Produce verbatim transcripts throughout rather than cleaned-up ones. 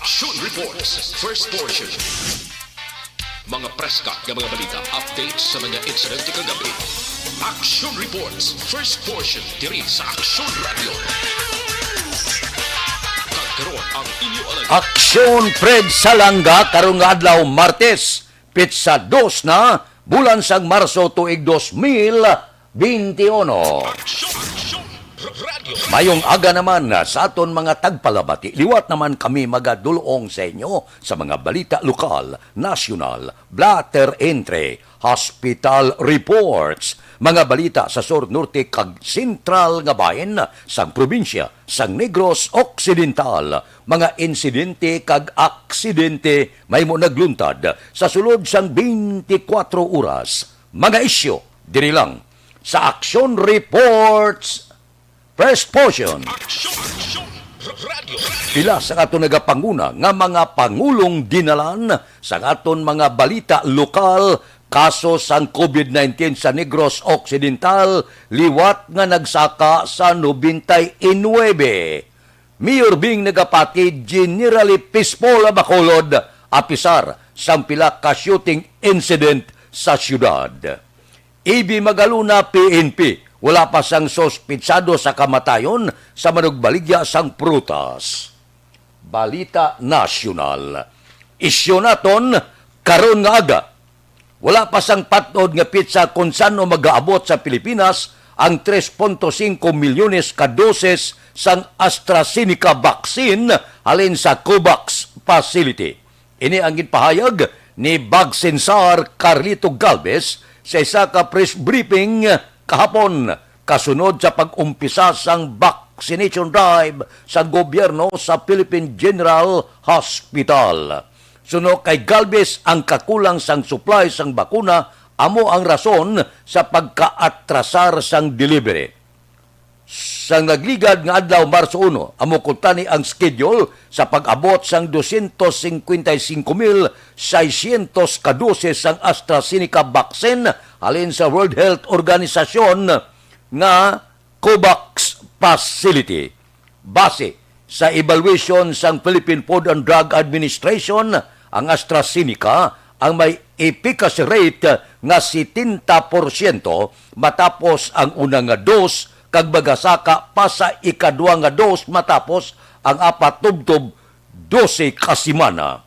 Action Reports, first portion. Mga preska nga mga balita, updates sa mga insidente kagabi. Action Reports, first portion, diri sa Action Radio. Kag karon ang inyo alagad. Action Fred Salanga karong nga adlaw, Martes, petsa dos na, bulan sang Marso, tuig dos mil beinti uno. Action, Action Radio. Mayong aga naman sa aton mga tagpalabati. Liwat naman kami magadulong sa inyo sa mga balita lokal, nasyonal, blotter entry, hospital reports, mga balita sa sur, norte, kag sentral nga bahin sang probinsya sang Negros Occidental, mga insidente kag aksidente mahimo nagluntad sa sulod sang twenty-four oras, mga isyu diri lang sa Action Reports, first portion. Action, Action Radio. Pila sa aton nagapanguna nga mga pangulong dinalan sa aton mga balita lokal, kaso sang covid nineteen sa Negros Occidental, liwat nga nagsaka sa nobenta y nuebe. Mayor Bing nagapati, generally peaceful ang Bacolod, apisar sang pila ka shooting incident sa siyudad. A B Magalona, P N P, wala pa sang suspitsado sa kamatayon sa manugbaligya sang prutas. Balita nasyonal. Isyu naton karon nga aga. Wala pa sang patnod nga petsa kon san-o magaabot sa Pilipinas ang tres punto singko milyones ka doses sang AstraZeneca vaccine halin sa COVAX facility. Ini ang ginpahayag ni Vaccine Czar Carlito Galvez sa isa ka press briefing kahapon, kasunod sa pag-umpisa sang vaccination drive sa gobyerno sa Philippine General Hospital. Suno kay Galvez, ang kakulang sang supply sang bakuna amo ang rason sa pagkaatrasar sang delivery. Sang nagligad nga adlaw, Marso uno, amo kuntani ang schedule sa pag-abot sang dosyentos singkwenta y singko mil seiscientos ka doses sang AstraZeneca vaccine halin sa World Health Organization nga COVAX facility. Base sa evaluation sang Philippine Food and Drug Administration, ang AstraZeneca ang may efficacy rate nga setenta porsyento matapos ang una nga dose, kag magasaka pa sa ikadua nga dose matapos ang apat tubtob dose ka semana.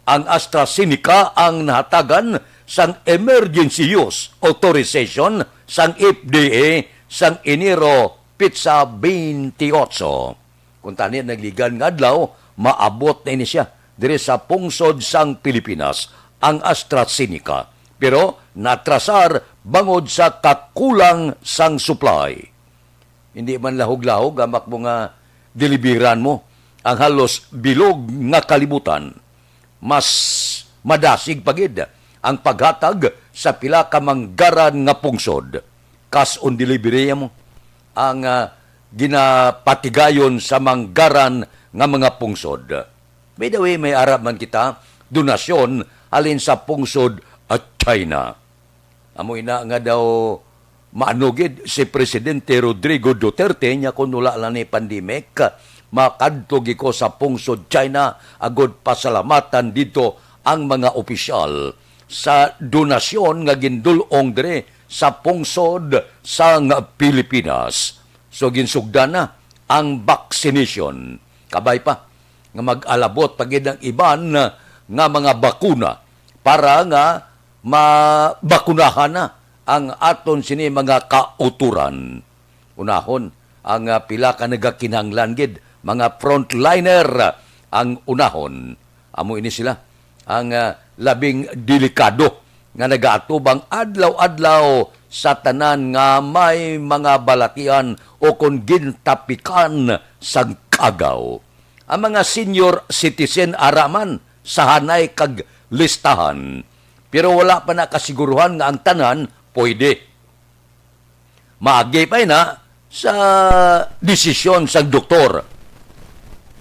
Ang AstraZeneca ang nahatagan sang emergency use authorization sang F D A sang Enero petsa twenty-eight. Kuntani, nagligad nga adlaw, maabot na ini siya diri sa pungsod sang Pilipinas ang AstraZeneca, pero natrasar bangod sa kakulang sang supply. Hindi man lahog-lahog ang makmo nga deliveran mo ang halos bilog nga kalibutan. Mas madasig pa gid ang paghatag sa pila ka manggaran nga pungsod. Cash on delivery mo ang, ah, ginapatigayon sa manggaran nga mga pungsod. By the way, may ara man kita donasyon halin sa pungsod at China. Amo ina nga daw maano gid si Presidente Rodrigo Duterte niya, "Kung wala lang ni pandemic, makadto gid ko sa pungsod China agud pasalamatan didto ang mga opisyal sa donasyon nga gindul-ong diri sa pungsod sang Pilipinas." So, ginsugdan na ang vaccination. Kabay pa nga mag-alabot pa gid ang iban nga mga bakuna para nga mabakunahan na ang aton sini mga kauturan. Unahon ang, ah, pila ka nagakinahanglan gid, mga frontliner ang unahon. Amo ini sila ang, ah, labing delikado nga nagaatubang adlaw-adlaw sa tanan nga may mga balatian o kon gintapikan sang kagaw. Ang mga senior citizen ara man sa hanay kag listahan, pero wala pa na kasiguruhan nga ang tanan pwede. Maagi pa ina sa desisyon sang doktor.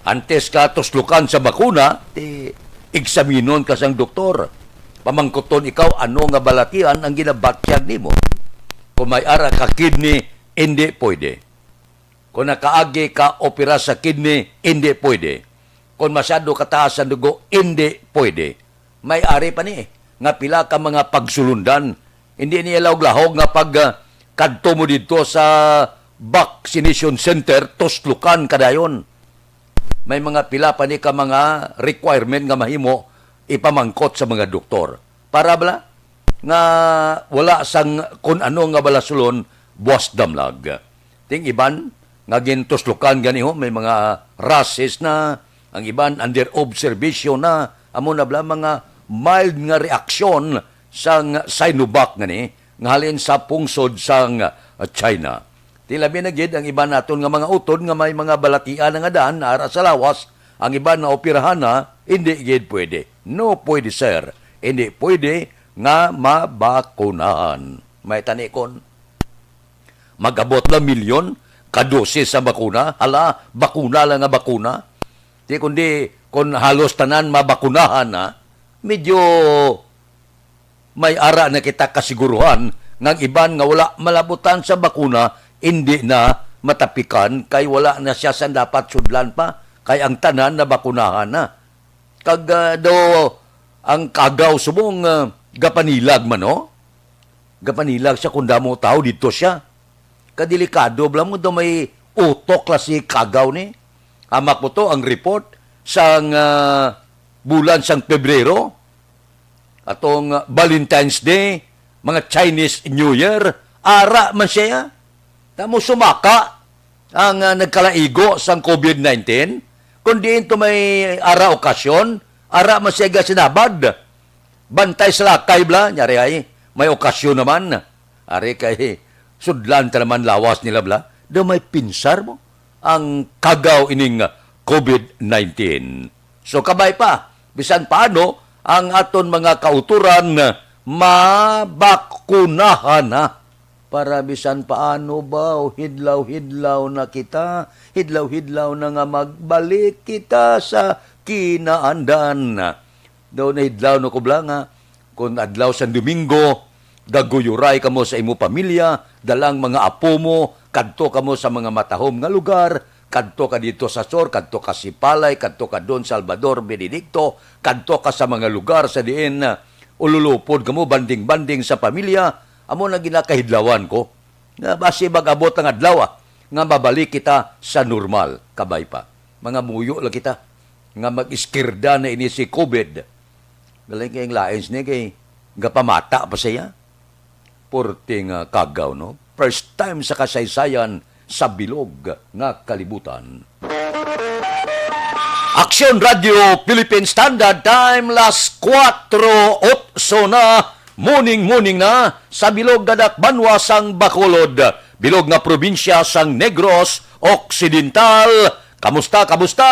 Antes ka tuslokan sa bakuna, ti eksaminon ka sang doktor. Pamangkuton ikaw ano nga balatian ang ginabatyag nimo. Kung may ara ka kidney, hindi pwede. Kung nakaagi ka opera sa kidney, hindi pwede. Kung masyado kataas ang dugo, hindi pwede. May ari pa ni, eh, nga pila ka mga pagsulundan. Hindi niya lahog-lahog nga pag, ah, kadto mo dito sa vaccination center, tuslukan ka dayon. May mga pila pa ni ka mga requirement nga mahimo ipamangkot sa mga doktor. Para bala nga wala sang kun ano nga balasulon, buas damlag. Ting iban nga gintuslukan gani ho, may mga rashes na, ang iban under observation na, amo na bala mga mild nga reaksyon sang Sinovac ngani nga halin sa pungsod sang China. Ti labi na gid ang iban naton nga mga utod nga may mga balatian na nga daan ara sa lawas, ang iban naoperahan na, hindi gid pwede. No pwede, sir. Hindi pwede nga mabakunahan. May tanikon. Mag-abot lang milyon ka dosis sa bakuna. Hala, bakuna lang nga bakuna. Di kundi, kung halos tanan mabakunahan na, medyo may ara na kita kasiguruhan nga ang iban nga wala malabutan sa bakuna, hindi na matapikan kay wala na siya sa dapat sudlan pa, kay ang tanan nabakunahan na. Kag, ah, daw ang kagaw subong, ah, gapanilag man, no? Gapanilag siya kung damo tawo dito siya. Kadelikado bala mo daw may utok la si kagaw ni. Hamak mo to ang report sang, ah, bulan sang Pebrero. Atong, ah, Valentine's Day, mga Chinese New Year, ara man siya. Tamo sumaka ang, ah, nagkalaigo sang covid nineteen. Kung diin to may ara okasyon, ara man siya sinabad. Bantay sa lakay bala, nyari ay, may okasyon naman. Ari kay sudlan ta naman lawas nila bala. Daw may pinsar mo ang kagaw ining covid nineteen. So, kabay pa, bisan paano ang aton mga kautoran mabakunahan na. Para bisan paano ba, hidlaw-hidlaw na kita, hidlaw-hidlaw na nga magbalik kita sa kinaandan. Daw nahidlaw na ko bala nga, kung adlaw sang Domingo, gaguyuray kamo sa imo pamilya, dalang mga apo mo, kadto kamo sa mga matahom nga lugar, kadto ka dito sa Sur, kadto ka Sipalay, kadto ka Don Salvador Benedicto, kadto ka sa mga lugar sa diin, ah, ululupod kamo, banding-banding sa pamilya, amo na ginakahidlawan ko. Nga basi mag-abot ang adlaw, ah, nga mabalik kita sa normal, kabay pa. Mga muyo lang kita, nga mag-iskirda na ini si covid. Galing kay ang lain sini kay gapamata pa siya. Porte nga kagaw, no? First time sa kasaysayan sa bilog nga kalibutan. Aksyon Radio Philippine Standard Time, las kuwatro otso na, morning, morning na, sa bilog nga dakbanwa sang Bacolod, bilog nga probinsya sang Negros Occidental. Kamusta, kamusta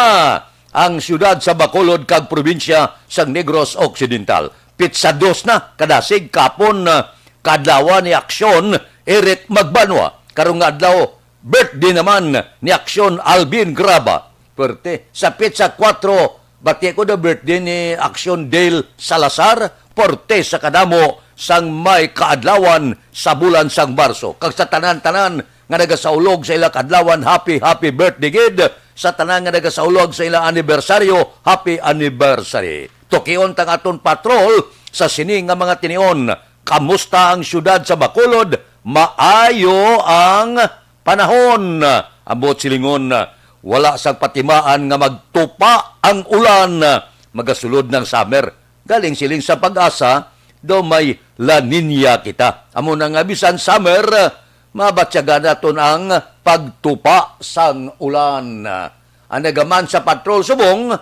ang siyudad sa Bacolod kag probinsya sang Negros Occidental? Pitsa dos na, kadasig kapon, ah, kaadlawan ni Aksyon Eric Magbanwa. Karong nga adlaw, birthday naman ni Aksyon Alvin Graba. Pwerte, sa pitsa kuwatro, bati ko the birthday ni Aksyon Dale Salazar, pwerte sa kadamo sang may kaadlawan sa bulan sang Marso. Kag sa tanan-tanan nga nagasaulog sa ila kaadlawan, happy, happy birthday gid. Sa tanan nga nagasaulog sa ila anibersaryo, happy anniversary. Tukion ta ang aton patrol sa sini nga mga tinion. Kamusta ang siyudad sa Bacolod? Maayo ang panahon. Ambot silingon, wala sang patimaan nga magtupa ang ulan. Magasulod ng summer. Galing siling sa Pag-asa, daw may La Niña kita. Amo na nga bisan summer, mabatyagan naton ang pagtupa sang ulan. Ang nagaman sa patrol subong,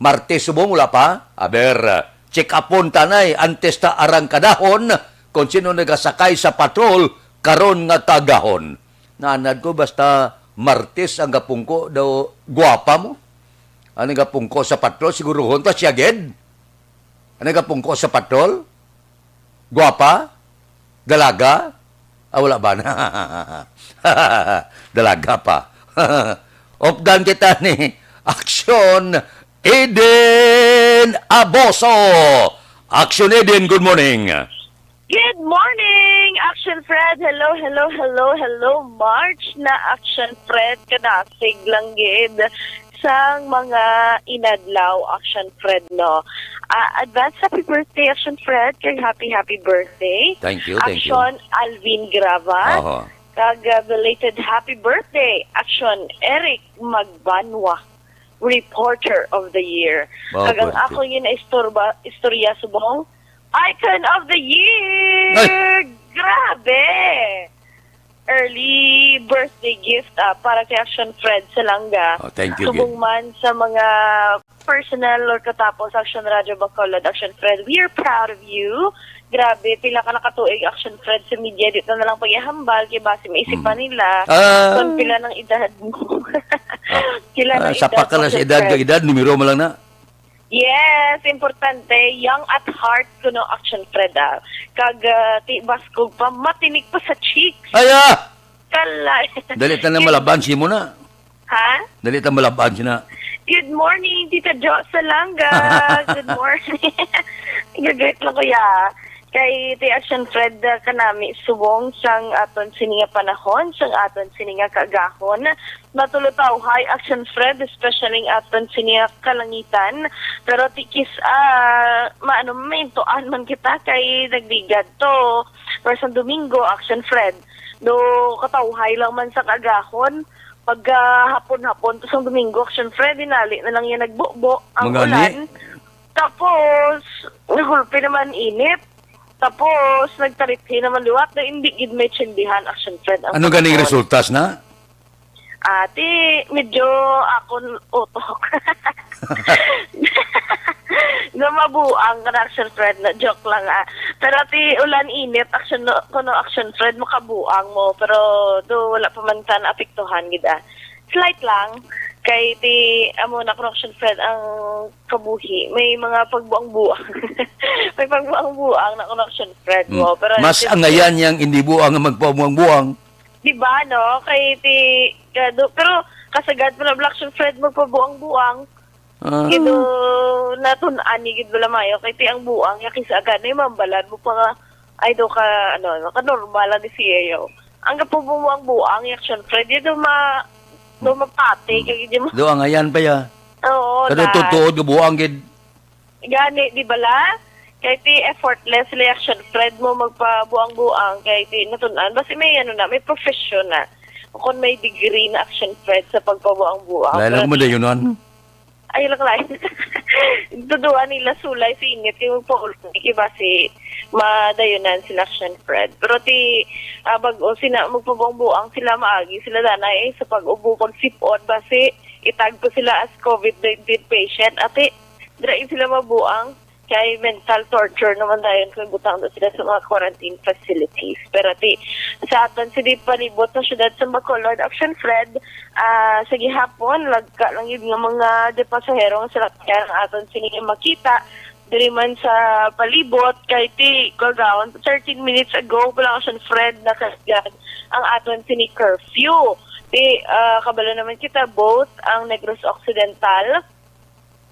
Martes subong, wala pa? Aber, check upon tanay antes ta arangkadahon kung sino nagasakay sa patrol karon nga kagahon. Naanad ko basta Martes ang gapungko daw gwapa mo. Ang nagapungko sa patrol, siguruhon ta siya gid. Ang nagapungko sa patrol? Gwapa? Dalaga? Ah, wala ba na? Dalaga pa. Updan kita ni Aksyon Eden Aboso. Aksyon Eden, good morning. Good morning, Action Fred. Hello, hello, hello, hello, March na, Action Fred. Kadasig lang gid. sang mga inadlaw, Action Fred, no? Ah, advance happy birthday, Action Fred, kag happy, happy birthday. Thank you, thank you. Action Alvin Grava. Aha. Kag, ah, belated happy birthday, Action Eric Magbanwa, Reporter of the Year. Wow, Kag ang birthday. Ako yun na istorba, istorya subong, Icon of the Year! Ay! Grabe! Early birthday gift, ah, para kay Action Fred Salanga. Oh, thank you, Subong gid. Man sa mga personal or katapos Action Radio Bacolod, Action Fred, we are proud of you. Grabe, pila ka nakatuig Action Fred sa media, di na lang pag-ihambal kay basi maisip pa Mm. nila Ah. Kung pila ng edad mo. Ah. Pila Ah, ng sapak edad ka na mo, sa Action edad, Fred. Kag edad, numero mo lang na. Yes, importante. Young at heart kuno Action Fred, ah. Kag, ah, ti baskog pa, matinik pa sa cheeks. Ay, ah! Kalay. Dali ta na Yun. Malaban si mo na. Ha? Dali ta malaban si na. Good morning, Tita Jo Salanga. Good morning. Gagayt lang, kuya. Kay ti Action Fred, ah, kanami subong sang aton sini nga panahon, sang aton sini nga kaagahon. Matulotawhay, Action Fred, especially ang aton sini nga kalangitan. Pero ti kis-, ah, maano, maintuan man kita kay nagligad to. Pero sang Domingo, Action Fred, do katawhay lang man sa kaagahon. Pag, ah, hapon-hapon to sang Domingo, Action Fred, dinali na lang yan nagbubo ang Mga ni? Ulan. Tapos, nagulpi naman init. Tapos, nagtarithi naman liwat na hindi gid may tsindihan, Action Fred, ang Ano ganing panahon. Resultas na? Ati, medyo akon utok. Nga mabuang ka na, Action Fred, na joke lang, ah. Pero ti ulan init, Action, no, kuno Action Fred, makabuang mo. Pero do, wala pa man ta naapektuhan gid, ah. Slight lang. Kay ti, amo na, kuno Action Fred, ang kabuhi. May mga pagbuang-buang. May pagbuang-buang na kuno Action Fred Mm. mo. Pero Mas ti- angayan yang hindi buang ang magpabuang-buang. Di ba, no? Kay ti, kado, pero kasagad pa na Black Shield Fred magpabuang-buang. Ah. Kay do, natun-an ni gid bala mayo. Kay ti ang buang, ya kisa agad na yung mambalan mo pa nga, ay do ka, ano, ka normal lang ni siya yo. Ang kapabuang-buang, Action Fred, ya do ma, do mapati, kay di ma- Do angayan pa ya. Oo, Kado na. Tutuod nga buang gid. Gani, di bala? Kay ti effortless reaction, Fred, mo magpabuang-buang, kay ti natun-an. Basi may ano na, may profession na. O kung may degree na action, Fred, sa pagpabuang-buang. Lain lang Pero madayunan. Ay, lang, lain. Tuduan nila sulay sa init, kay magpaulong, kay basi madayunan sila action, Fred. Pero ti, ah, bag-o sila magpabuang-buang, sila maagi, sila danay, eh, sa pag-ubo, pag-sipon, basi itag ko sila as covid nineteen patient. Ati, dira sila mabuang. Kay mental torture naman dayon kung butang na sila sa mga quarantine facilities. Pero ti, sa aton sini palibot sa siyudad sa Bacolod, Action Fred, ah, sa gihapon, lagka lang yun nga mga de pasahero nga sila kaya ang aton sini makita. Diri man sa palibot, kay ti, kagaon, thirteen minutes ago, pa lang, Action Fred, nakaligad ang aton sini curfew. Ti, ah, kabalo naman kita, both ang Negros Occidental,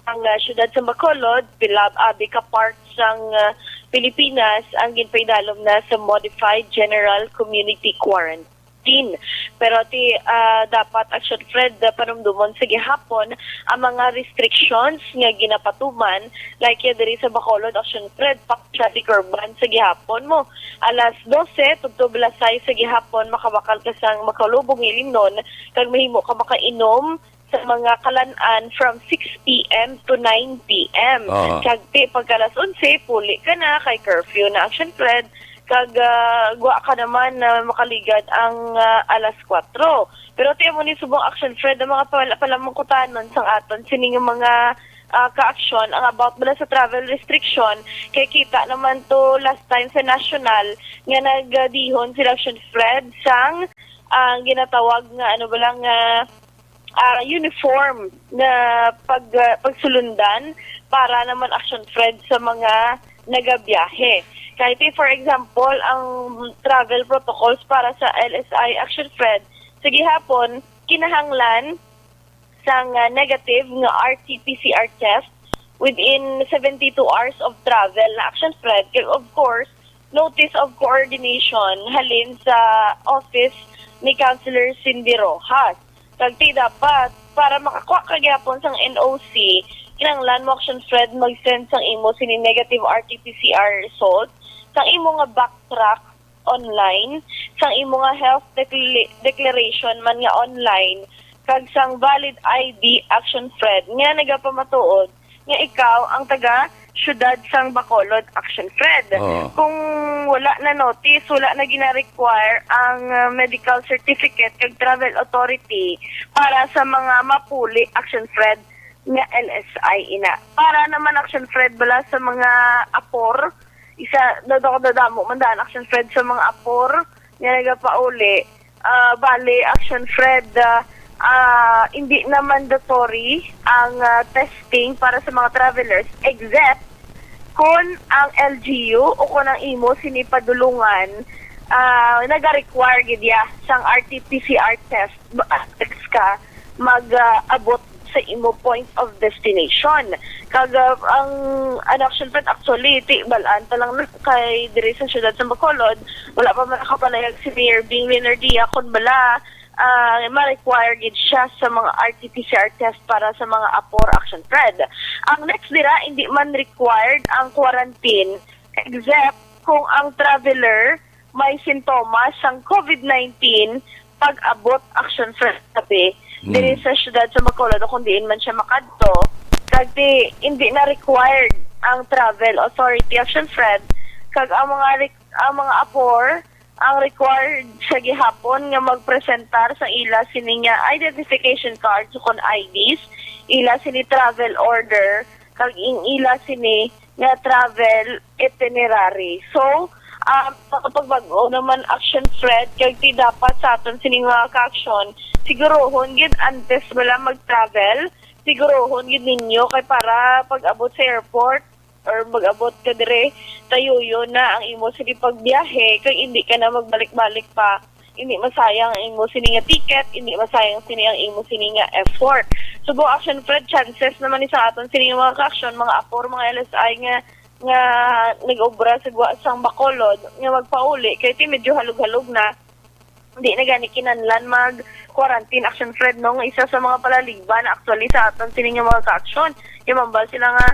ang, ah, siyudad sa Bacolod, pilab-, abi ka parts sang, ah, Pilipinas ang ginpaidalom na sa Modified General Community Quarantine. Pero ti, ah, dapat, Action Fred, ah, panumdumon sa gihapon ang mga restrictions nga ginapatuman, like ya diri sa Bacolod, Action Fred, partially curfew sa gihapon mo. Alas dose, tubtob alas sais sa gihapon, makabakal ka sang makalubong ilimnon, kag mahimo ka makainom sa mga kalan-an from six p m to nine p m. Aha. Kag ti pagka alas onse, puli ka na, kay curfew na, Action Fred, kag, ah, gwa ka naman na makaligad ang, ah, alas kuwatro. Pero ti amo ni subong, Action Fred, ang mga pala-, palamangkutanon sang aton sini nga mga, ah, ka-aksyon ang about bala sa travel restriction, kay kita naman to last time sa national nga nagdihon sila, Action Fred, sang ang ginatawag nga, ano ba lang, nga ah, uniform na pag-, ah, pagsulundan para naman, Action Fred, sa mga nagabiyahe. Kahit, eh, for example, ang travel protocols para sa L S I, Action Fred, sa gihapon, kinahanglan sang, ah, negative nga R T P C R test within seventy-two hours of travel na, Action Fred. Kag, of course, notice of coordination halin sa office ni Councilor Cindy Rojas. Kag ti dapat Para makakuha ka gyapon sang N O C, kinahanglan mo, Action Fred, mag-send sang imo sini negative R T P C R result, sang imo nga backtrack online, sang imo nga health decla-, declaration man nga online, kag sang valid I D, Action Fred, nga nagapamatuod nga ikaw ang taga siyudad sang Bacolod, Action Fred. Oo. Kung wala na notice, wala na gina-require ang, uh, medical certificate kag travel authority para sa mga mapuli, Action Fred, nga L S I ina. Para naman, Action Fred, bala sa mga apor, isa, dadako dadamo man daan, Action Fred, sa mga apor nga nagapauli. Ah, bali, Action Fred, ah, ah, hindi na mandatory ang, ah, testing para sa mga travelers, except kung ang L G U o kung ang imo sini padulungan, ah, naga-require gid ya sang R T P C R test, ba, ka mag, ah, abot sa imo point of destination. Kag, ah, ang, ang Action Fred, actually, ti balaan pa lang na kay diri sa siyudad sa Bacolod, wala pa man nakapalayag si Mayor Bing Leonardia kung bala, ah, ma-require gid siya sa mga R T P C R test para sa mga apor, Action Fred. Ang next dira, hindi man required ang quarantine, except kung ang traveler may sintomas sang COVID nineteen pag-abot, Action Fred, sabi, Hmm. diri sa siyudad sa Bacolod o kung diin man siya makadto. Kag di, hindi na required ang travel authority, Action Fred. Kag ang mga re-, ang mga apor, ang required sa gihapon nga magpresentar sa ila sini nga identification cards o kon I Ds, ila sini travel order, kag ing ila sini nga travel itinerary. So, um, makapagbago naman, Action Fred, kag ti dapat sa aton sining mga ka-action, sigurohon gid antes wala mag-travel, sigurohon gid ninyo kay para pag-abot sa airport or mag-abot ka dire, tayuyo na ang imo sini pagbiyahe, kag hindi ka na magbalik-balik pa. Hindi masayang ang imo sini nga ticket, hindi masayang sini ang imo sini nga effort. Subong, Action Fred, chances naman ni sa aton sini nga mga ka-action, mga apor, mga L S I nga, nga nag-obra sa gwa sang Bacolod nga magpauli, kay ti medyo halog-halog na. Hindi na gani kinahanglan mag-quarantine, Action Fred, no? Nga isa sa mga palaligban, actually, sa aton sini nga mga ka-action. Yung mambal sila nga,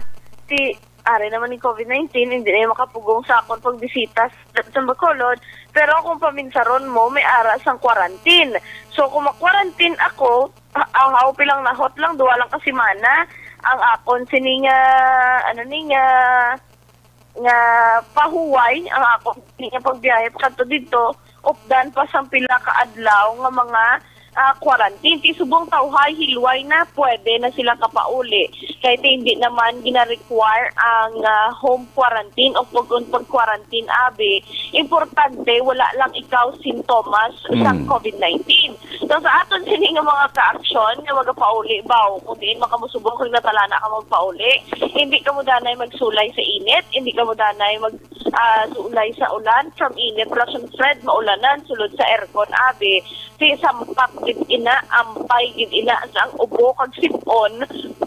si, ari naman ni COVID nineteen, hindi na yung makapugong sa akon pagbisita sa, sa Bacolod. Pero kung paminsaron mo, may ara sang quarantine. So, kung ma-quarantine ako, ah, ahaw, pilang nahot lang, duwa lang ka semana, ang akon sini nga, ano ni, nga, nga pahuway, ang akon sini nga pagbiyahe pakadto didto, updan pa sang pila ka adlaw nga mga, ah, quarantine. Ti subong tawhay, hilway na, pwede na sila kapauli. Kay ti hindi naman gina-require ang, ah, home quarantine o pag-, pag-quarantine, abi. Importante, wala lang ikaw sintomas sa Mm. COVID nineteen. So, sa aton sini nga mga ka-action nga magapauli ba, o kung diin man kamo subong kag natalana ka magpauli, hindi kamo danay magsulay sa init, hindi kamo danay mag, ah, sulay sa ulan. From init, Action Fred, maulanan, sulod sa aircon, abi. Si sampak gid ina, ampay gid ina, sa ang ubo kag sip-on,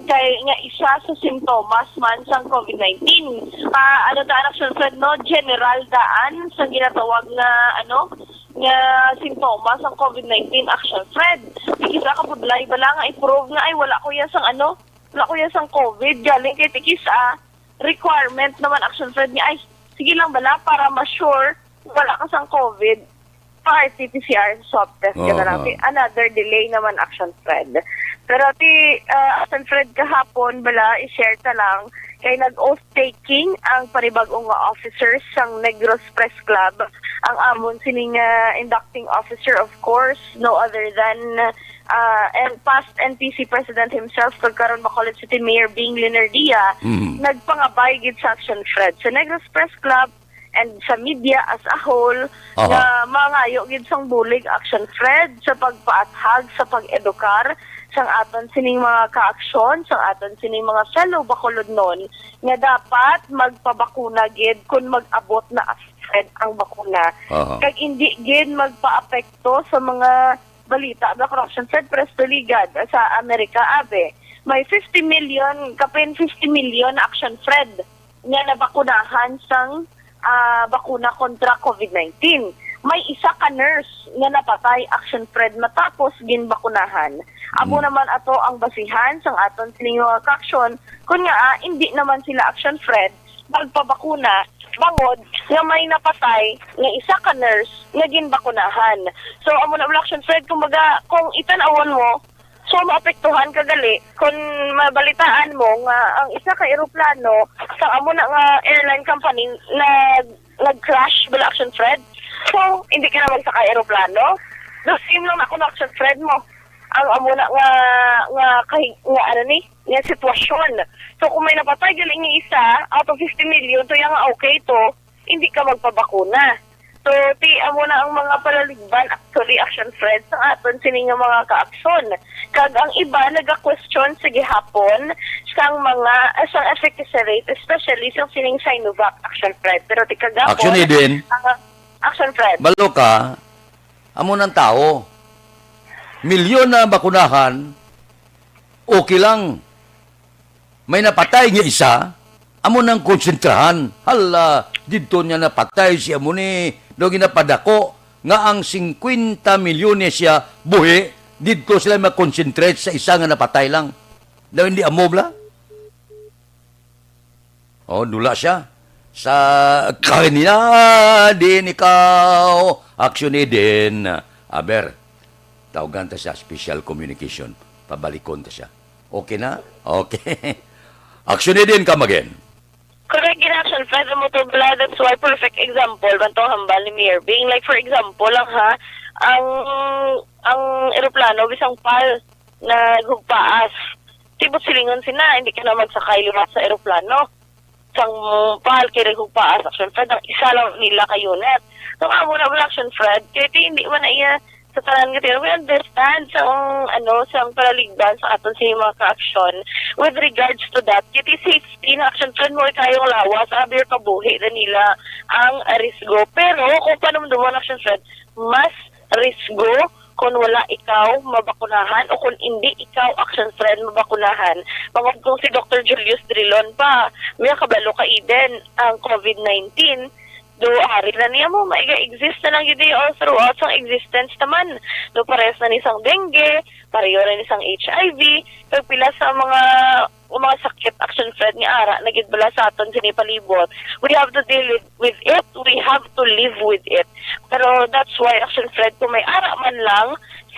kay nga isa sa sintomas man sang COVID nineteen. Ah, ano ta, Action Fred, no? General daan sa ginatawag nga, ano, nga sintomas ang COVID nineteen, Action Fred. Ti kis-a kabudlay bala nga i-prove nga, "Ay, wala ko ya sang ano, wala ko ya sang COVID." Galing kay ti kis-a requirement naman, Action Fred, nga, "Ay, sige lang bala para ma-sure wala ka sang COVID, pa-R T P C R swab test ka na lang." Oo. Ti another delay naman, Action Fred. Pero ti, ah, Action Fred, kahapon bala, i-share ta lang, kay nag-oath taking ang panibag-o nga officers sang Negros Press Club. Ang amon sining, ah, inducting officer, of course, no other than, ah, and past N P C President himself, kag karon Bacolod City Mayor Bing Leonardia, Mhm. nagpangabay gid sa Action Fred. Sa Negros Press Club and sa media as a whole, Aha. nga mangayo gid sang bulig, Action Fred, sa pagpaathag, sa pag-edukar sang aton sining mga ka-action, sang aton sining mga fellow Bacolodnon, nga dapat magpabakuna gid kun mag-abot na, Action Fred, ang bakuna. Aha. Kag hindi gid magpaapekto sa mga balita, ba, Action Fred, presto ligad sa Amerika, abi. May fifty million, kapin fifty million na, Action Fred, nga nabakunahan sang, ah, bakuna kontra COVID nineteen. May isa ka nurse nga napatay, Action Fred, matapos ginbakunahan. Amo Mm. naman ato ang basihan sang aton sining mga kaaksyon, kun nga, ah, hindi naman sila, Action Fred, magpabakuna bangod nga may napatay nga isa ka nurse nga ginbakunahan. So, amo na, Action Fred, kumbaga, kung itan-awon mo, so, maapektuhan ka gali kung mabalitaan mo nga ang isa ka eroplano sa amo na nga airline company nag nag-crash bala, Action Fred. So, hindi ka na magsakay eroplano. The same lang ako na, Action Fred, mo. Ang amo na nga, nga, kahi- nga ano ni, nga sitwasyon. So, kung may napatay gali nga isa, out of fifty million, to yang okay to, hindi ka magpabakuna. So, ti amo na ang mga palaligban, actually, Action Fred, sa aton sini nga mga kaaksyon. Kag ang iba naga-question sa gihapon sang mga, ah, sang efficacy rate, especially sang sining Sinovac, Action Fred. Pero ti kagapon, Action Eden. Ah, Action Fred. Balo ka, amo nang tawo. Milyon na bakunahan, okay lang. May napatay nga isa, amo nang konsentrahan. Hala, didto niya napatay si amo ni, daw ginapadako nga ang singkwenta milyones siya buhi, didto sila mag-concentrate sa isa nga napatay lang. Daw hindi amo bala? Oh, dula siya. Sa kanina, din ikaw, Action Eden. Aber, tawgan ta siya, special communication. Pabalikon ta siya. Okay na? Okay. Action Eden, come again. Correct, in Action Fred, amo to bala, that's why perfect example man tong hambal ni Mayor Bing. Like, for example lang, ha, ang, ang eroplano, bisang pal, naghugpaas. Tibot silingon sina, hindi ka na magsakay liwat sa eroplano. Sang pal, kay naghugpaas, Action Fred, ang isa lang nila ka unit. So, amo na bala, Action Fred, kay ti, hindi man na iya sa tanan nga tiro. We understand sa, ang, ano, sa ang palaligban sa aton sa mga kaaksyon. With regards to that, kay ti safety na, Action Fred, mo kayong lawas, abi, or kabuhi na nila ang, ah, risgo. Pero kung panumduman, Action Fred, mas risgo kung wala ikaw mabakunahan o kung hindi ikaw, Action Fred, mabakunahan. Bangod kung si Doctor Julius Drilon pa, may kabalo ka, Eden, ang COVID nineteen, do ari na niya mo, maiga-exist na lang gid all throughout sang existence naman. Do pares na ni sang dengue, pareho na ni sang H I V, kag pila sa mga, mga sakit, Action Fred, nga ara na gid bala sa aton sini palibot. We have to deal with, with it. We have to live with it. Pero that's why, Action Fred, kung may ara man lang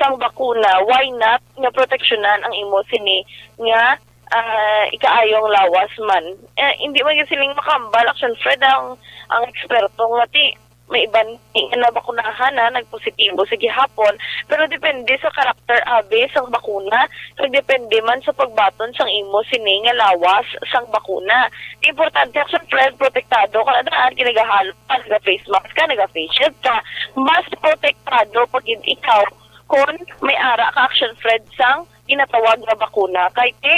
sang bakuna, why not nga proteksyonan ang imo sini nga, ah, ikaayong lawas man? Eh, hindi man gyud siling makambal, Action Fred, ang, ang eksperto nga ti may iban nga nabakunahan na nagpositibo sa gihapon, pero depende sa karakter, abi, sang bakuna, kag depende man sa pagbaton sang imo sini nga lawas sang bakuna. Importante, Action Fred, protektado ka na daan, kinagahalo ka, naga-face mask ka, naga-face shield ka. Mas protektado pa gid ikaw kon may ara ka, Action Fred, sang ginatawag nga bakuna. Kay ti,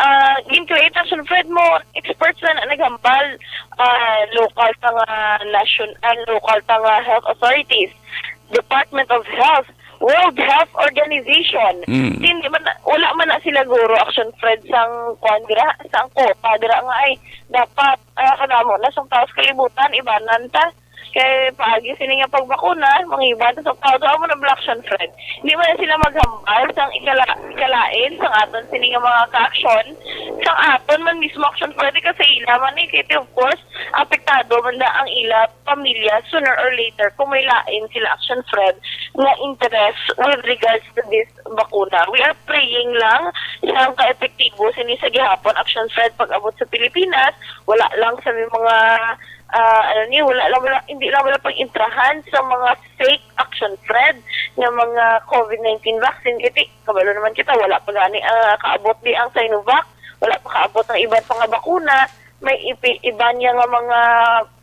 ah, gin-create, Action Fred, mo, experts na, na naghambal, ah, local ta nga nation, ah, local ta nga health authorities, Department of Health, World Health Organization. Mm. Hindi man na, wala man na sila guro, Action Fred, sang kwan dira, sang quota dira nga ay dapat, ah, kanamo na sang taos kalibutan, ibanan ta. Kay paagi sini nga pagbakuna, mangiban ta sa tao, amo na bala, Action Fred. Hindi man na sila maghambal sang ikala, ikalain sang aton sini nga mga kaaksyon, sang aton man mismo, Action Fred, kasi ila man ni, kay of course, apektado man na ang ila pamilya sooner or later kung may lain sila, Action Fred, nga interest with regards to this bakuna. We are praying lang sa ka-epektibo sini sa gihapon, Action Fred, pag-abot sa Pilipinas, wala lang sa may mga, ah, ano ni, wala lang, wala, hindi lang wala pag-intrahan sa mga fake, Action Fred, nga mga COVID nineteen vaccine. Kay ti, kabalo naman kita, wala pa gani, ah, kaabot di ang Sinovac, wala pa kaabot ang iban pa nga bakuna, may ipi-, iban niya nga mga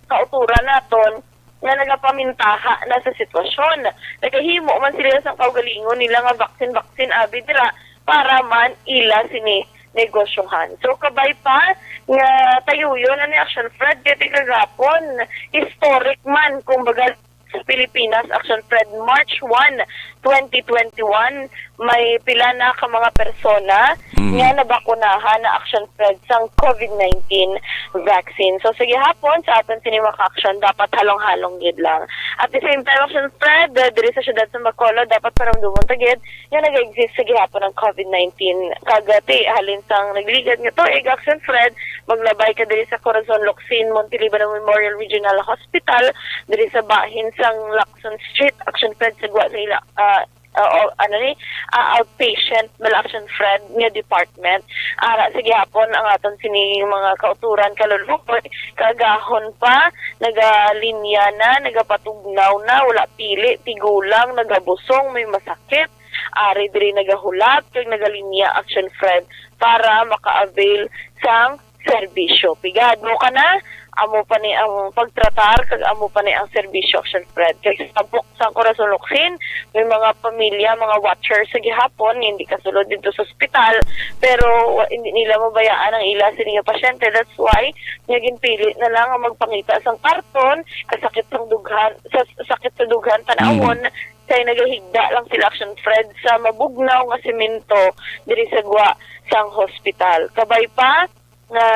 kauturan naton nga nagapamintaha na sa sitwasyon. Nagahimo man sila sang kaugalingon nila nga vaccine-vaccine abi dira para man ila sini negosyohan. So, kabay pa nga tayuyon na ni Action Fred, kay ti kagapon, historic man, kumbaga, Pilipinas, Action Fred, March one, twenty twenty-one, may pila na ka mga persona Mm. nga nabakunahan na, Action Fred, sang COVID nineteen vaccine. So, sa gihapon, sa aton sini mga ka-action, dapat halong-halong gid lang. At the same time, Action Fred, eh, diri sa siyudad sa Bacolod, dapat paramdumon ta gid nga nag-exist sa gihapon ang COVID nineteen. Kag, ah, ti, halin sang nagligad nga tuig, Action Fred, maglabay ka diri sa Corazon Locsin Monteliban Memorial Regional Hospital, diri sa bahin sang Lacson Street, Action Fred, sa gwa sa ila, ah, ah, o, ano ni, ah, outpatient, bala, Action Fred, nga department. Ara, sa gihapon, ang aton sining mga kauturan, kaluluoy, kaagahon pa, nagalinya na, nagapatugnaw na, wala pili, tigulang, nagabusong, may masakit, ari diri nagahulat, kag nagalinya, Action Fred, para maka-avail sang serbisyo. Pigado ka na, amo pa ni ang pagtratar, kag amo pa ni ang serbisyo, Action Fred. Kag sa tampok sang Corazon Locsin, may mga pamilya, mga watchers sa gihapon, nga hindi kasulod dito sa ospital, pero wa-, hindi nila mabayaan ang ila sini nga pasyente. That's why nga ginpili na lang ang magpangita sang karton, kasakit sang dughan, sa sakit sa dughan tan-awon, Mm. kay nagahigda lang sila, Action Fred, sa mabugnaw nga semento diri sa gwa sang hospital. Kabay pa nga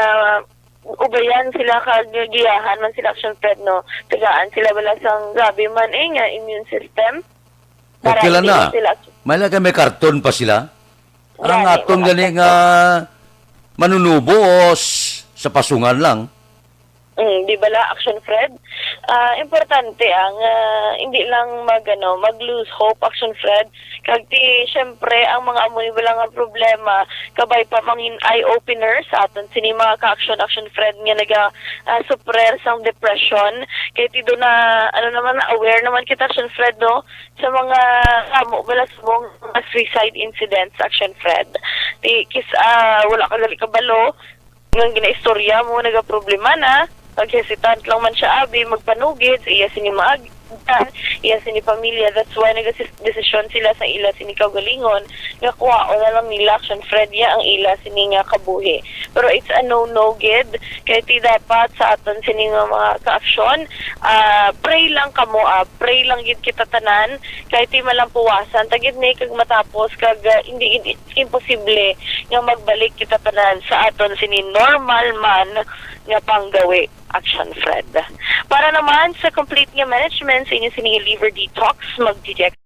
ubayan sila kag giyahan man sila, Action Fred, no? Tagaan sila bala sang grabe man, eh, nga immune system. Para Okay lang hindi na. sila May lang kay may karton pa sila. Ang Gani, aton wala gani pa. nga manunubo o s-, sa pasungan lang. Mm, di bala, Action Fred? Ah, importante ang, ah, hindi lang mag, ano, mag-lose hope, Action Fred. Kag ti, syempre, ang mga amo ni bala nga problema, kabay pa mangin eye-opener sa aton sini mga ka-action, Action Fred, nga naga, ah, suffer sang depression. Kay ti do na, ano naman, aware naman kita, Action Fred, no? Sa mga amo bala sa mga suicide incidents, Action Fred. Ti, kis, ah, wala ka gali kabalo, nga ginaistorya mo, nagaproblema na, pag hesitant lang man siya, abi, magpanugid sa iya sini maag-, iya sini pamilya. That's why nagadesisyon sila sa ila sini kaugalingon nga kuhaon na lang nila, Action Fred, ya ang ila sini nga kabuhi. Pero it's a no-no gid, kay ti dapat sa aton sini nga mga ka-action, ah, pray lang kamo, ah, pray lang gid kita tanan, kay ti malampuwasan ta gid ni kag matapos kag, ah, hindi gid imposible nga magbalik kita tanan sa aton sini normal man nga panggawi, Action Fred. Para naman sa complete nga management sa inyo sining liver detox, mag-D T X.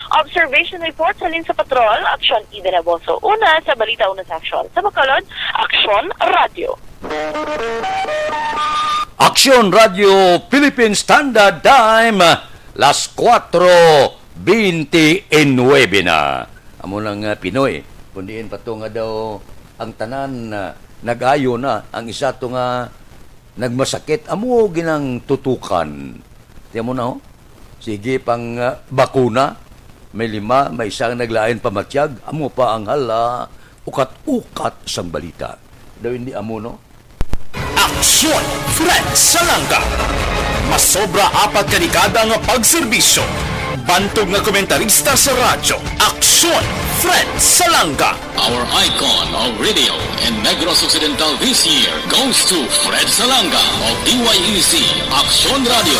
Observation report halin sa patrol, Aksyon Eden Aboso. Una sa balita, una sa aksyon. Sa Bacolod, Aksyon Radyo. Aksyon Radyo Philippine Standard Time, las kuwatro bente y nuebe na. Amo nang, ah, Pinoy, kung diin pa to nga daw ang tanan, ah, nag-ayo na, ang isa to nga nagmasakit, amo ginang tutukan. Tiyan mo na, oh. Sige pang, ah, bakuna. May lima, may isang naglain pamatyag. Amo pa ang hala, ukat-ukat sang balita. Daw hindi amo, no? Aksyon Fred Salanga. Masobra apat ka dekada nga pagserbisyo. Bantog nga komentarista sa radyo. Aksyon Fred Salanga. Our icon of radio in Negros Occidental this year goes to Fred Salanga of D Y E C Aksyon Radio.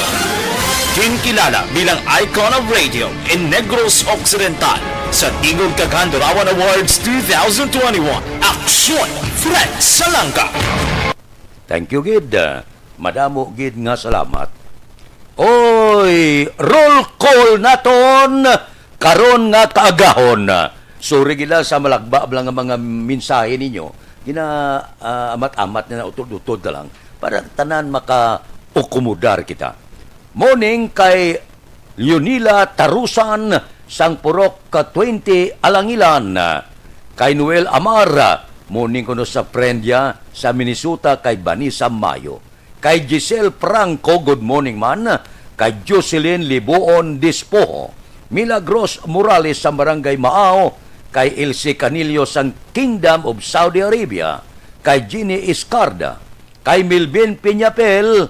Ginkilala bilang Icon of Radio in Negros Occidental sa Tingog kag Handurawan Awards two thousand twenty-one. Aksyon, Fred Salanga. Thank you gid. Madamo gid nga salamat. Oy, roll call naton karon nga kaagahon. Sorry gid lang sa malagba lang nga mga mensahe ninyo. Gina, ah, amat-amat na utod-utod na lang para tanan makaakomodar kita. Morning kay Leonila Tarusan, sang Purok ka twenty Alangilan. Kay Noel Amar, morning kuno sa friend niya sa Minnesota, kay Vanessa Mayo. Kay Giselle Franco, good morning man. Kay Jocelyn Libuon Dispoho. Milagros Morales sa Barangay Maao. Kay Ilse Canillo sang Kingdom of Saudi Arabia. Kay Jeannie Iscarda. Kay Melvin Piñapel,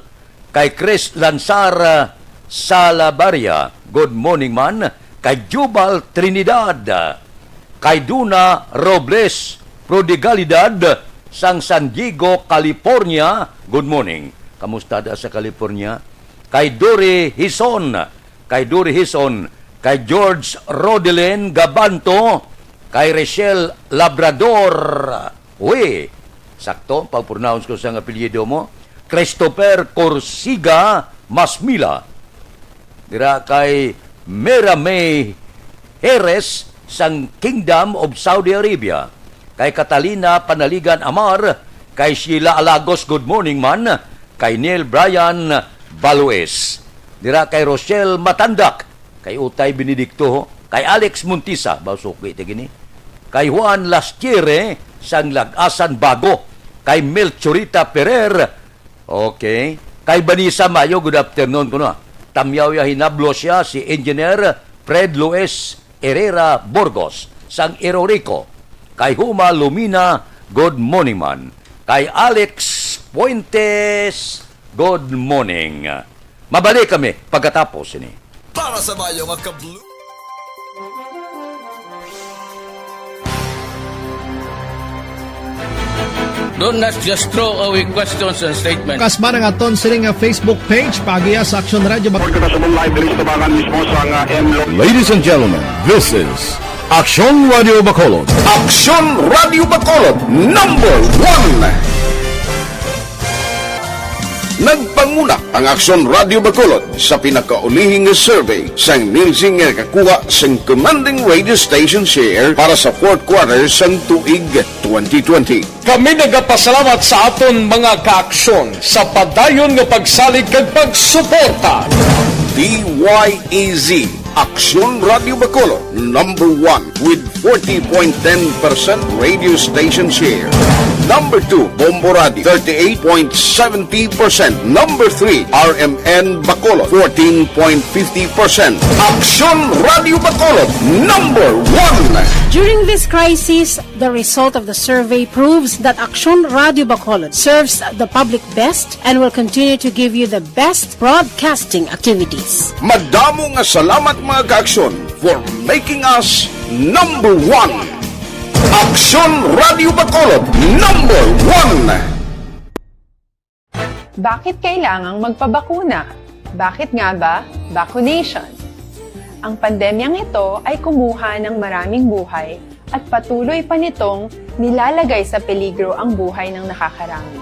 kay Chris Lanzar, ah, Salabaria, good morning man, kay Jubal Trinidad, kay Duna Robles Prodigalidad sang San Diego, California, good morning. Kamusta da sa California? Kay Dory Hison, kay Dory Hison, kay George Rodelin Gabanto, kay Rachel Labrador. Uy, sakto ang pag-pronounce ko sang apelyido mo. Christopher Corsiga Masmila. Dira kay Mera May Jerez sang Kingdom of Saudi Arabia. Kay Catalina Panaligan Amar, kay Sheila Alagos, good morning man. Kay Neil Brian Balues. Dira kay Rochelle Matandak, kay Utay Benedicto, kay Alex Montisa, ba suki ta gini? Kay Juan Lastiere, sang Lagasan Bago, kay Melchorita Ferrer, okay, kay Vanessa Mayo, good afternoon kuno. Tamyaw ya hinablo siya si Engineer Fred Luis Herrera Burgos, sang Irorico, kay Huma Lumina, good morning man. Kay Alex Fuentes, good morning. Mabalik kami pagkatapos ini. Para sa mayo nga kablu- Don't not just throw away questions and statements. Kasba ang aton sini nga Facebook page, paagiha sa Aksyon Radio Bac- Kita sa live diri sa tabangan mismo sa nga M Lo- Ladies and gentlemen, this is Aksyon Radio Bacolod. Aksyon Radio Bacolod, number one. Nagpanguna ang Aksyon Radio Bacolod sa pinakaulihing survey sang Nielsen nga nakakuha sang commanding radio station share para sa fourth quarter sang tuig twenty twenty. Kami nagapasalamat sa aton mga kaaksyon sa padayon nga pagsalig kag pagsuporta. D Y E Z, Aksyon Radio Bacolod, number one with forty point ten percent radio station share. Number two, Bombo Radio, thirty-eight point seventy percent. Number three, R M N Bacolod, fourteen point fifty percent. Aksyon Radio Bacolod, number one. During this crisis, the result of the survey proves that Aksyon Radio Bacolod serves the public best and will continue to give you the best broadcasting activities. Madamo nga salamat, mga kaaksyon, for making us number one. Aksyon Radio Bacolod, number one. Bakit kailangang magpabakuna? Bakit nga ba vaccination? Ang pandemyang ito ay kumuha ng maraming buhay at patuloy pa nitong nilalagay sa peligro ang buhay ng nakakarami.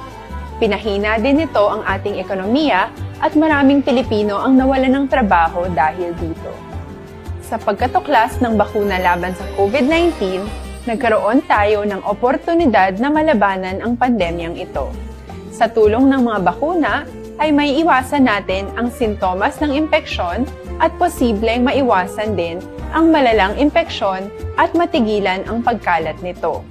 Pinahina din nito ang ating ekonomiya at maraming Pilipino ang nawalan ng trabaho dahil dito. Sa pagkatuklas ng bakuna laban sa COVID nineteen, nagkaroon tayo ng oportunidad na malabanan ang pandemyang ito. Sa tulong ng mga bakuna, ay may iwasan natin ang sintomas ng impeksyon at posibleng maiwasan din ang malalang impeksyon at matigilan ang pagkalat nito.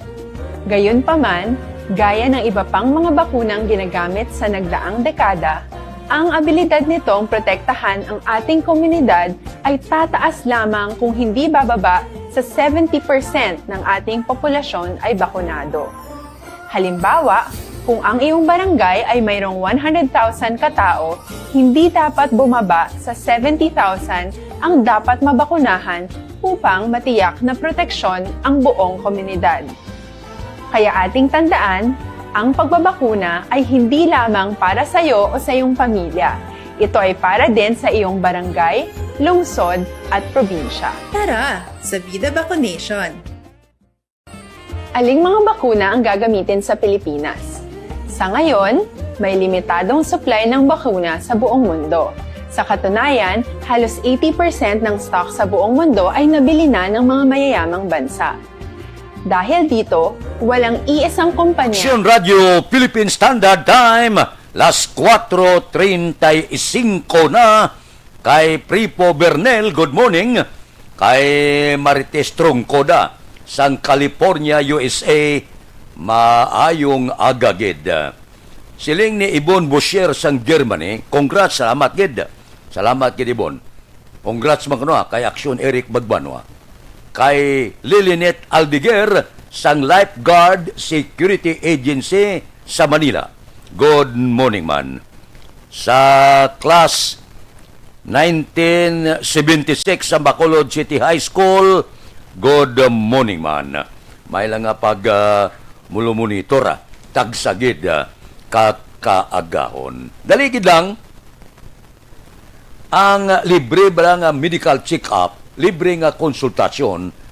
Gayunpaman, gaya ng iba pang mga bakunang ginagamit sa nagdaang dekada, ang abilidad nitong protektahan ang ating komunidad ay tataas lamang kung hindi bababa sa seventy percent ng ating populasyon ay bakunado. Halimbawa, kung ang iyong barangay ay mayroong one hundred thousand katao, hindi dapat bumaba sa seventy thousand ang dapat mabakunahan upang matiyak na proteksyon ang buong komunidad. Kaya ating tandaan, ang pagbabakuna ay hindi lamang para sa iyo o sa iyong pamilya. Ito ay para din sa iyong barangay, lungsod, at probinsya. Tara, sa Vida Vaccination! Aling mga bakuna ang gagamitin sa Pilipinas? Sa ngayon, may limitadong supply ng bakuna sa buong mundo. Sa katunayan, halos eighty percent ng stock sa buong mundo ay nabili na ng mga mayayamang bansa. Dahil dito, walang iisang kumpanya. Aksyon Radio Philippine Standard Time, las cuatro treinta y cinco na. Kay Pripo Bernel, good morning. Kay Marites Troncoda sang California, U S A, maayong aga gid. Siling ni Ibon Boucher sang Germany, "Congrats, salamat gid." Salamat gid, Ibon. Congrats man kuno, ah, kay Aksyon Eric Bagbanwa. Kay Lilinet Aldiger sang Lifeguard Security Agency sa Manila. Good morning man. Sa class nineteen seventy-six sa Bacolod City High School, good morning man. May lang nga pag, ah, mulo-monitor, ah, tagsa gid, ah, ka kaagahon. Dali gid lang, ang libre bala nga medical check-up, libre nga konsultasyon,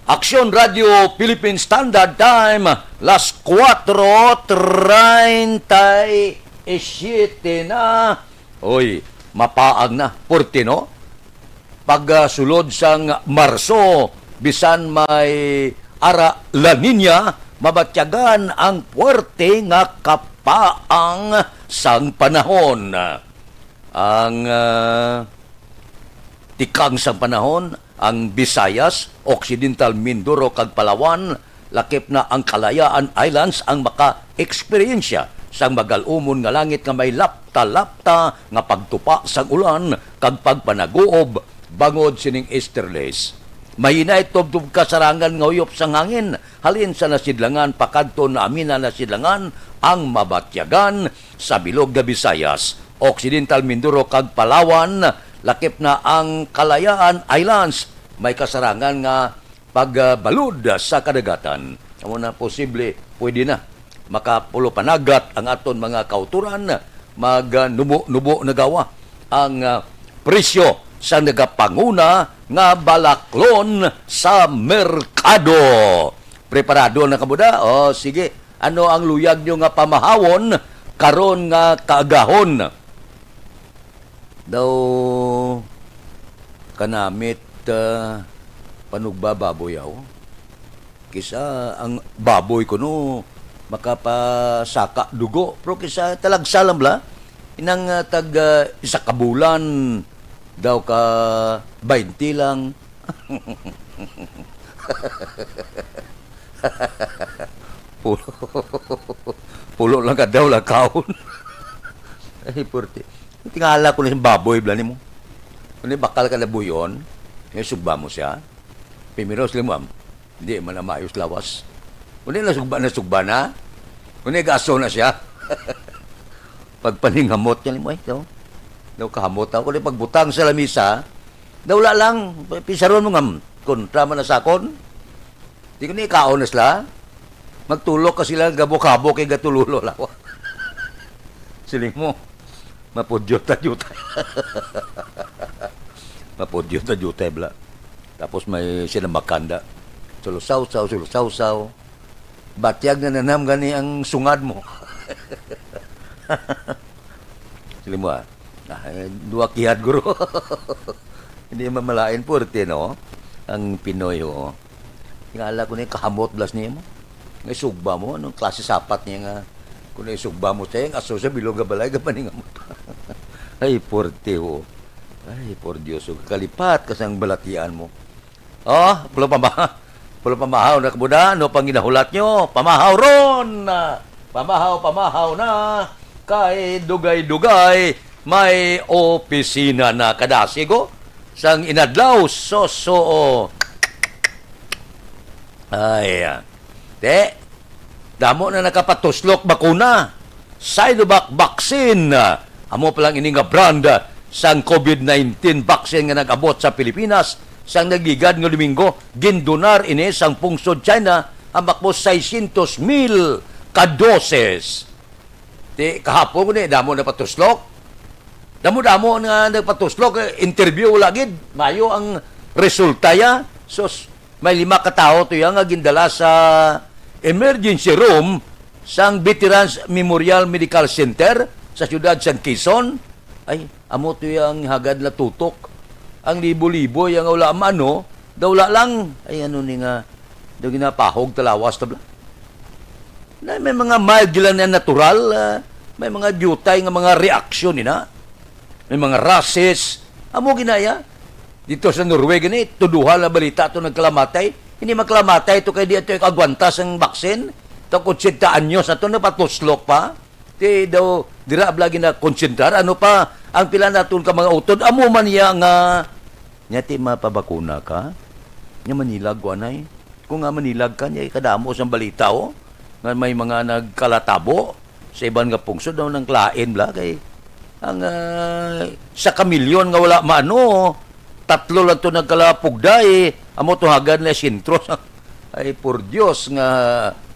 Aksyon Radio Philippine Standard Time, las kuwatro treinta y siete na. Oy, mapaang na, puwerte, no? Pagsulod sang Marso, bisan may ara La Niña, mabatyagan ang puwerte nga kapaang sang panahon. Ang, ah, tikang sang panahon, ang Visayas, Occidental Mindoro, kag Palawan, lakip na ang Kalayaan Islands ang maka-eksperyensya sang magal-umon nga langit nga may lapta-lapta nga pagtupa sang ulan kag pagpanaguob bangod sining easterlies. Mahinay tubtob kasarangan nga huyop sang hangin halin sa nasidlangan pakadto na amina nasidlangan ang mabatyagan sa bilog nga Visayas, Occidental Mindoro kag Palawan, lakip na ang Kalayaan Islands, may kasarangan nga pagbalod sa kadagatan. Amo na posible, pwede na. Makapulo panagat ang aton mga kauturan, magnubo-nubo na gawa ang, ah, presyo sa nagapanguna nga balaklon sa merkado. Preparado na kamo da? O, sige. Ano ang luyag nyo nga pamahawon karon nga kaagahon? Daw kanamit, ah, panugba baboy ako. Kisa ang baboy kuno makapasaka dugo, pero kisa talagsa lang bala. Inang, ah, tag, ah, isa ka bulan daw ka baynte lang. Pulo, pulo lang ka daw lakaon. Ay, puwerte. Tingala ko na yung baboy, bala nimo. Kung bakal ka na buyon, yung sugba mo siya. Pimiros limam. Hindi man na maayos lawas. Kung nasugba, nasugba na. Kung gaso na siya. Pagpaninghamot niya, mo, eh, no? Daw kahamot ako. Kung pagbutang sa lamisa, daw wala lang, pisaron mo nga, kontra man na sakon. Di ko ni kaon na sila. Magtulok ka sila, gabok-habok, kay gatululo lawa. Siling mo, mapudyo ta, jutay. Mapudyo ta, jutay, bla. Tapos may sinamakanda. Sulusawsaw, sulusawsaw. Batyag na nanam gani ang sungad mo. Sila mo, ah. Ah, eh, duwa kihad, guro. Hindi mamalain, puwerte, no? Ang Pinoy, oo. Tingala ko na yung kahamot blas niya mo. Nga isugba mo, anong klase sapat niya nga? Kung isugba mo siya, yung aso sa bilog nga balay, gabaning mo pa. Ay, porte, oh. Ay, por Dios, oh. Kalipat ka sang balatian mo. Oh, pulo pamahaw. Pulo pamahaw na kabuda, ano pang ginahulat nyo? Pamahaw ron! Pamahaw, pamahaw na. Kay dugay-dugay, may opisina na kadasig, oh. Sang inadlaw, soso, oh. Ay, ah. Te, damo na nakapatuslok bakuna. Sinovac vaccine. Amo pa lang ini nga brand sang covid nineteen vaccine nga nag-abot sa Pilipinas sang nagligad nga Domingo. Gindonar ini sang pungsod China ang makbo seiscientos mil ka doses. Ti, kahapon ni, damo na patuslok. Damo-damo nga nagpatuslok, eh, interview, wala gid. Mayo ang resulta ya. Sus, may lima ka tawo to ya nga gindala sa emergency room sang Veterans Memorial Medical Center sa siyudad sang Quezon. Ay, amo to ya ang hagad na tutok. Ang libo-libo ya nga wala maano, daw wala lang. Ay, ano ni nga, daw ginapahog talawas tabla. Na may mga mild lang na natural, ah, may mga diutay nga mga reaksyon nina. May mga rashes. Amo ginaya. Dito sa Norway gani, tuduhan na balita to nagkalamatay. Hindi magkalamatay to kay di ato agwanta sang vaccine. Tag otsenta anyos ato napatuslok pa. Ti daw dira bala ginakonsentrar. Ano pa ang pila naton ka mga utod? Amo man niya nga, nya ti mapabakuna ka? Nya manilag ko anay. Kung nga manilag ka, nya kadamo sang balita, oh, nga may mga nagkalatabo sa iban nga pungsod, daw nang lain bala kay ang, ah, sa kamilyon nga wala maano, tatlo lang to nagkalapugday, amo tuhagan na sentro. Ay, por Dios, nga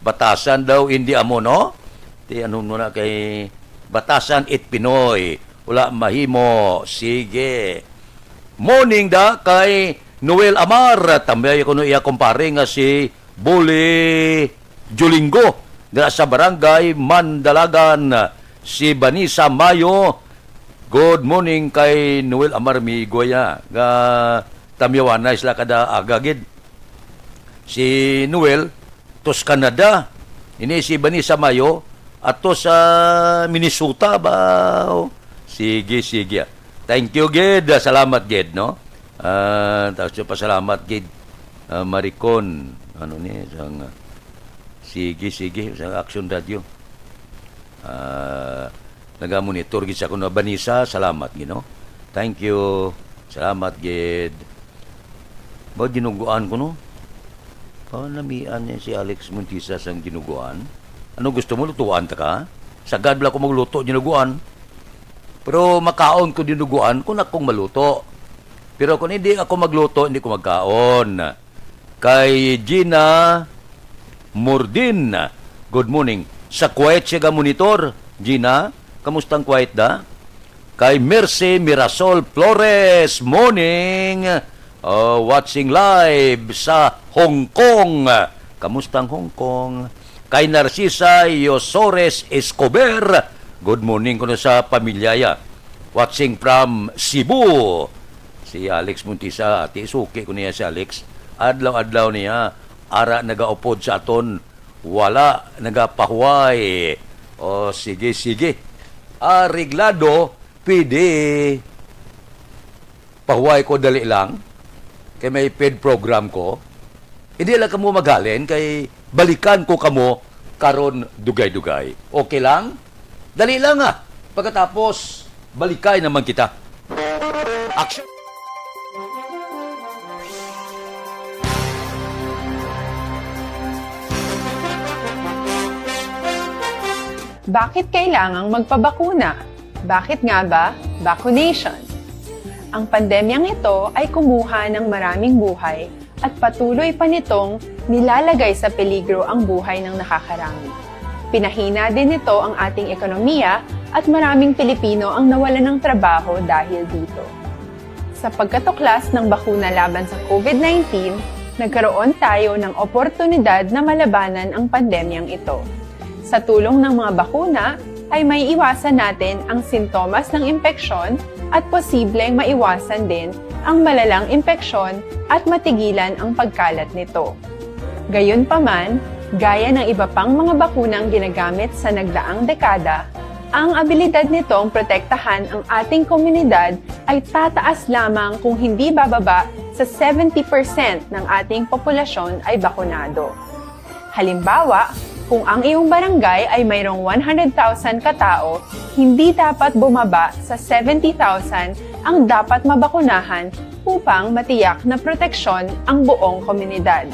batasan daw, hindi amo, no? Ti ano mo na kay batasan it Pinoy, wala mahimo. Sige. Morning da kay Noel Amar. Tambay ko no iya kumpare nga si Buli Julingo, dira sa Barangay Mandalagan. Si Vanessa Mayo, good morning kay Noel Amar Migoya. Nga tamyawanay sila kada aga gid. Si Noel, to sa Canada. Ini si Vanessa Mayo, ato sa Minnesota ba? Oh, sige, sige. Thank you, gid. Salamat, gid, no? Ah, tapos yung pasalamat, gid. Ah, Maricon, ano ni, sang, sige, sige, sa Action Radio. Ah, nagamonitor gid sa kuno. Vanessa, salamat gid, no? Thank you. Salamat gid. Ba, dinuguan ko, no? Panamian niya si Alex Montisa sang dinuguan. Ano gusto mo, lutuan ta ka? Sagad bala ko magluto dinuguan. Pero makaon ko dinuguan kung akong maluto. Pero kung hindi ako magluto, hindi ko magkaon. Kay Gina Mordin, good morning. Sa Kuwait siya ga-monitor. Gina, kamusta ang Kuwait da? Kay Mercy Mirasol Flores, morning. Oh, watching live sa Hong Kong. Kamusta ang Hong Kong? Kay Narcisa Yosores Escobar, good morning kuno sa pamilya ya. Watching from Cebu. Si Alex Montisa, ati suki ko niya si Alex. Adlaw-adlaw niya, ara nagaupod sa aton, wala nagapahuway. O, sige, sige. Areglado, pwede. Pahuway ko dali lang. Kay may paid program ko. Hindi lang kamo magalin, kay balikan ko kamo karon dugay-dugay. Okay lang? Dali lang, ah. Pagkatapos, balikay naman kita. Action! Bakit kailangang magpabakuna? Bakit nga ba vaccination? Ang pandemyang ito ay kumuha ng maraming buhay at patuloy pa nitong nilalagay sa peligro ang buhay ng nakakarami. Pinahina din nito ang ating ekonomiya at maraming Pilipino ang nawalan ng trabaho dahil dito. Sa pagkatuklas ng bakuna laban sa COVID nineteen, nagkaroon tayo ng oportunidad na malabanan ang pandemyang ito. Sa tulong ng mga bakuna, ay maiiwasan natin ang sintomas ng impeksyon at posibleng maiwasan din ang malalang impeksyon at matigilan ang pagkalat nito. Gayunpaman, gaya ng iba pang mga bakunang ginagamit sa nagdaang dekada, ang abilidad nitong protektahan ang ating komunidad ay tataas lamang kung hindi bababa sa seventy percent ng ating populasyon ay bakunado. Halimbawa, kung ang iyong barangay ay mayroong one hundred thousand katao, hindi dapat bumaba sa seventy thousand ang dapat mabakunahan upang matiyak na proteksyon ang buong komunidad.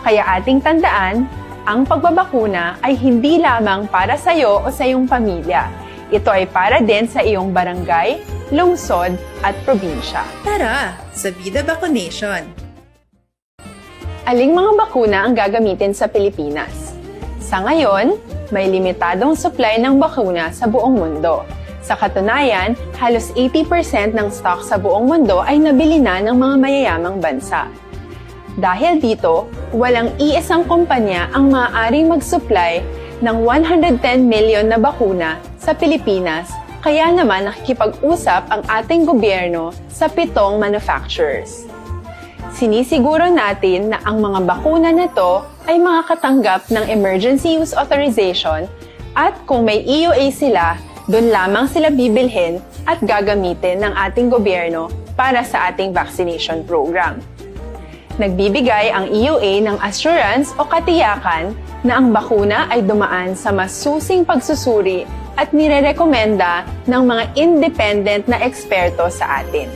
Kaya ating tandaan, ang pagbabakuna ay hindi lamang para sa iyo o sa iyong pamilya. Ito ay para din sa iyong barangay, lungsod, at probinsya. Tara, sa Vida Vaccination! Aling mga bakuna ang gagamitin sa Pilipinas? Sa ngayon, may limitadong supply ng bakuna sa buong mundo. Sa katunayan, halos eighty percent ng stock sa buong mundo ay nabili na ng mga mayayamang bansa. Dahil dito, walang iisang kumpanya ang maaaring mag-supply ng one hundred ten million na bakuna sa Pilipinas, kaya naman nakikipag-usap ang ating gobyerno sa pitong manufacturers. Sinisiguro natin na ang mga bakuna na to ay makakatanggap ng emergency use authorization at kung may E U A sila, doon lamang sila bibilhin at gagamitin ng ating gobyerno para sa ating vaccination program. Nagbibigay ang E U A ng assurance o katiyakan na ang bakuna ay dumaan sa masusing pagsusuri at nirerekomenda ng mga independent na eksperto sa atin.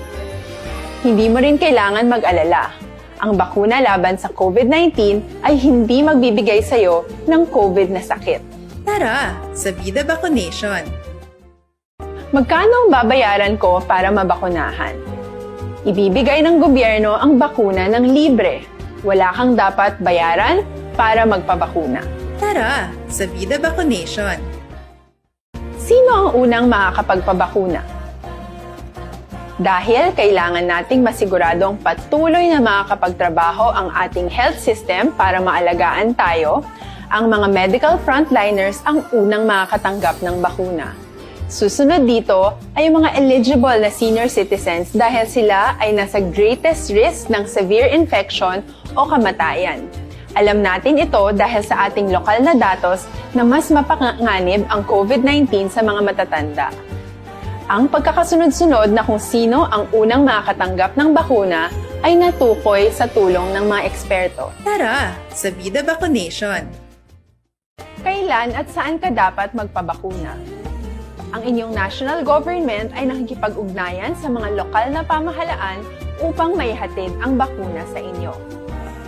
Hindi mo rin kailangan mag-alala. Ang bakuna laban sa COVID nineteen ay hindi magbibigay sa iyo ng COVID na sakit. Tara, sa Vida Vaccination! Magkano ang babayaran ko para mabakunahan? Ibibigay ng gobyerno ang bakuna ng libre. Wala kang dapat bayaran para magpabakuna. Tara, sa Vida Vaccination! Sino ang unang makakapagpabakuna? Dahil kailangan nating masiguradong patuloy na makakapagtrabaho ang ating health system para maalagaan tayo, ang mga medical frontliners ang unang makakatanggap ng bakuna. Susunod dito ay ang mga eligible na senior citizens dahil sila ay nasa greatest risk ng severe infection o kamatayan. Alam natin ito dahil sa ating lokal na datos na mas mapanganib ang COVID nineteen sa mga matatanda. Ang pagkakasunod-sunod na kung sino ang unang makakatanggap ng bakuna ay natukoy sa tulong ng mga eksperto. Tara, sa Vida Vaccination! Kailan at saan ka dapat magpabakuna? Ang inyong national government ay nakikipag-ugnayan sa mga lokal na pamahalaan upang maihatid ang bakuna sa inyo.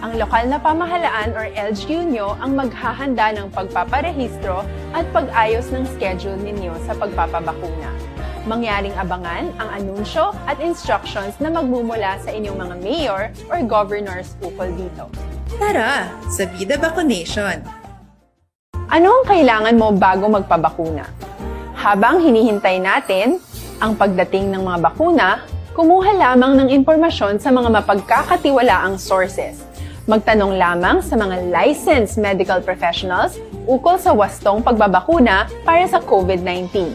Ang lokal na pamahalaan or L G U nyo ang maghahanda ng pagpaparehistro at pag-ayos ng schedule ninyo sa pagpapabakuna. Mangyaring abangan ang anunsyo at instructions na magmumula sa inyong mga mayor or governors ukol dito. Tara, sa Vida Vaccination! Ano ang kailangan mo bago magpabakuna? Habang hinihintay natin ang pagdating ng mga bakuna, kumuha lamang ng impormasyon sa mga mapagkakatiwalaang sources. Magtanong lamang sa mga licensed medical professionals ukol sa wastong pagbabakuna para sa COVID nineteen.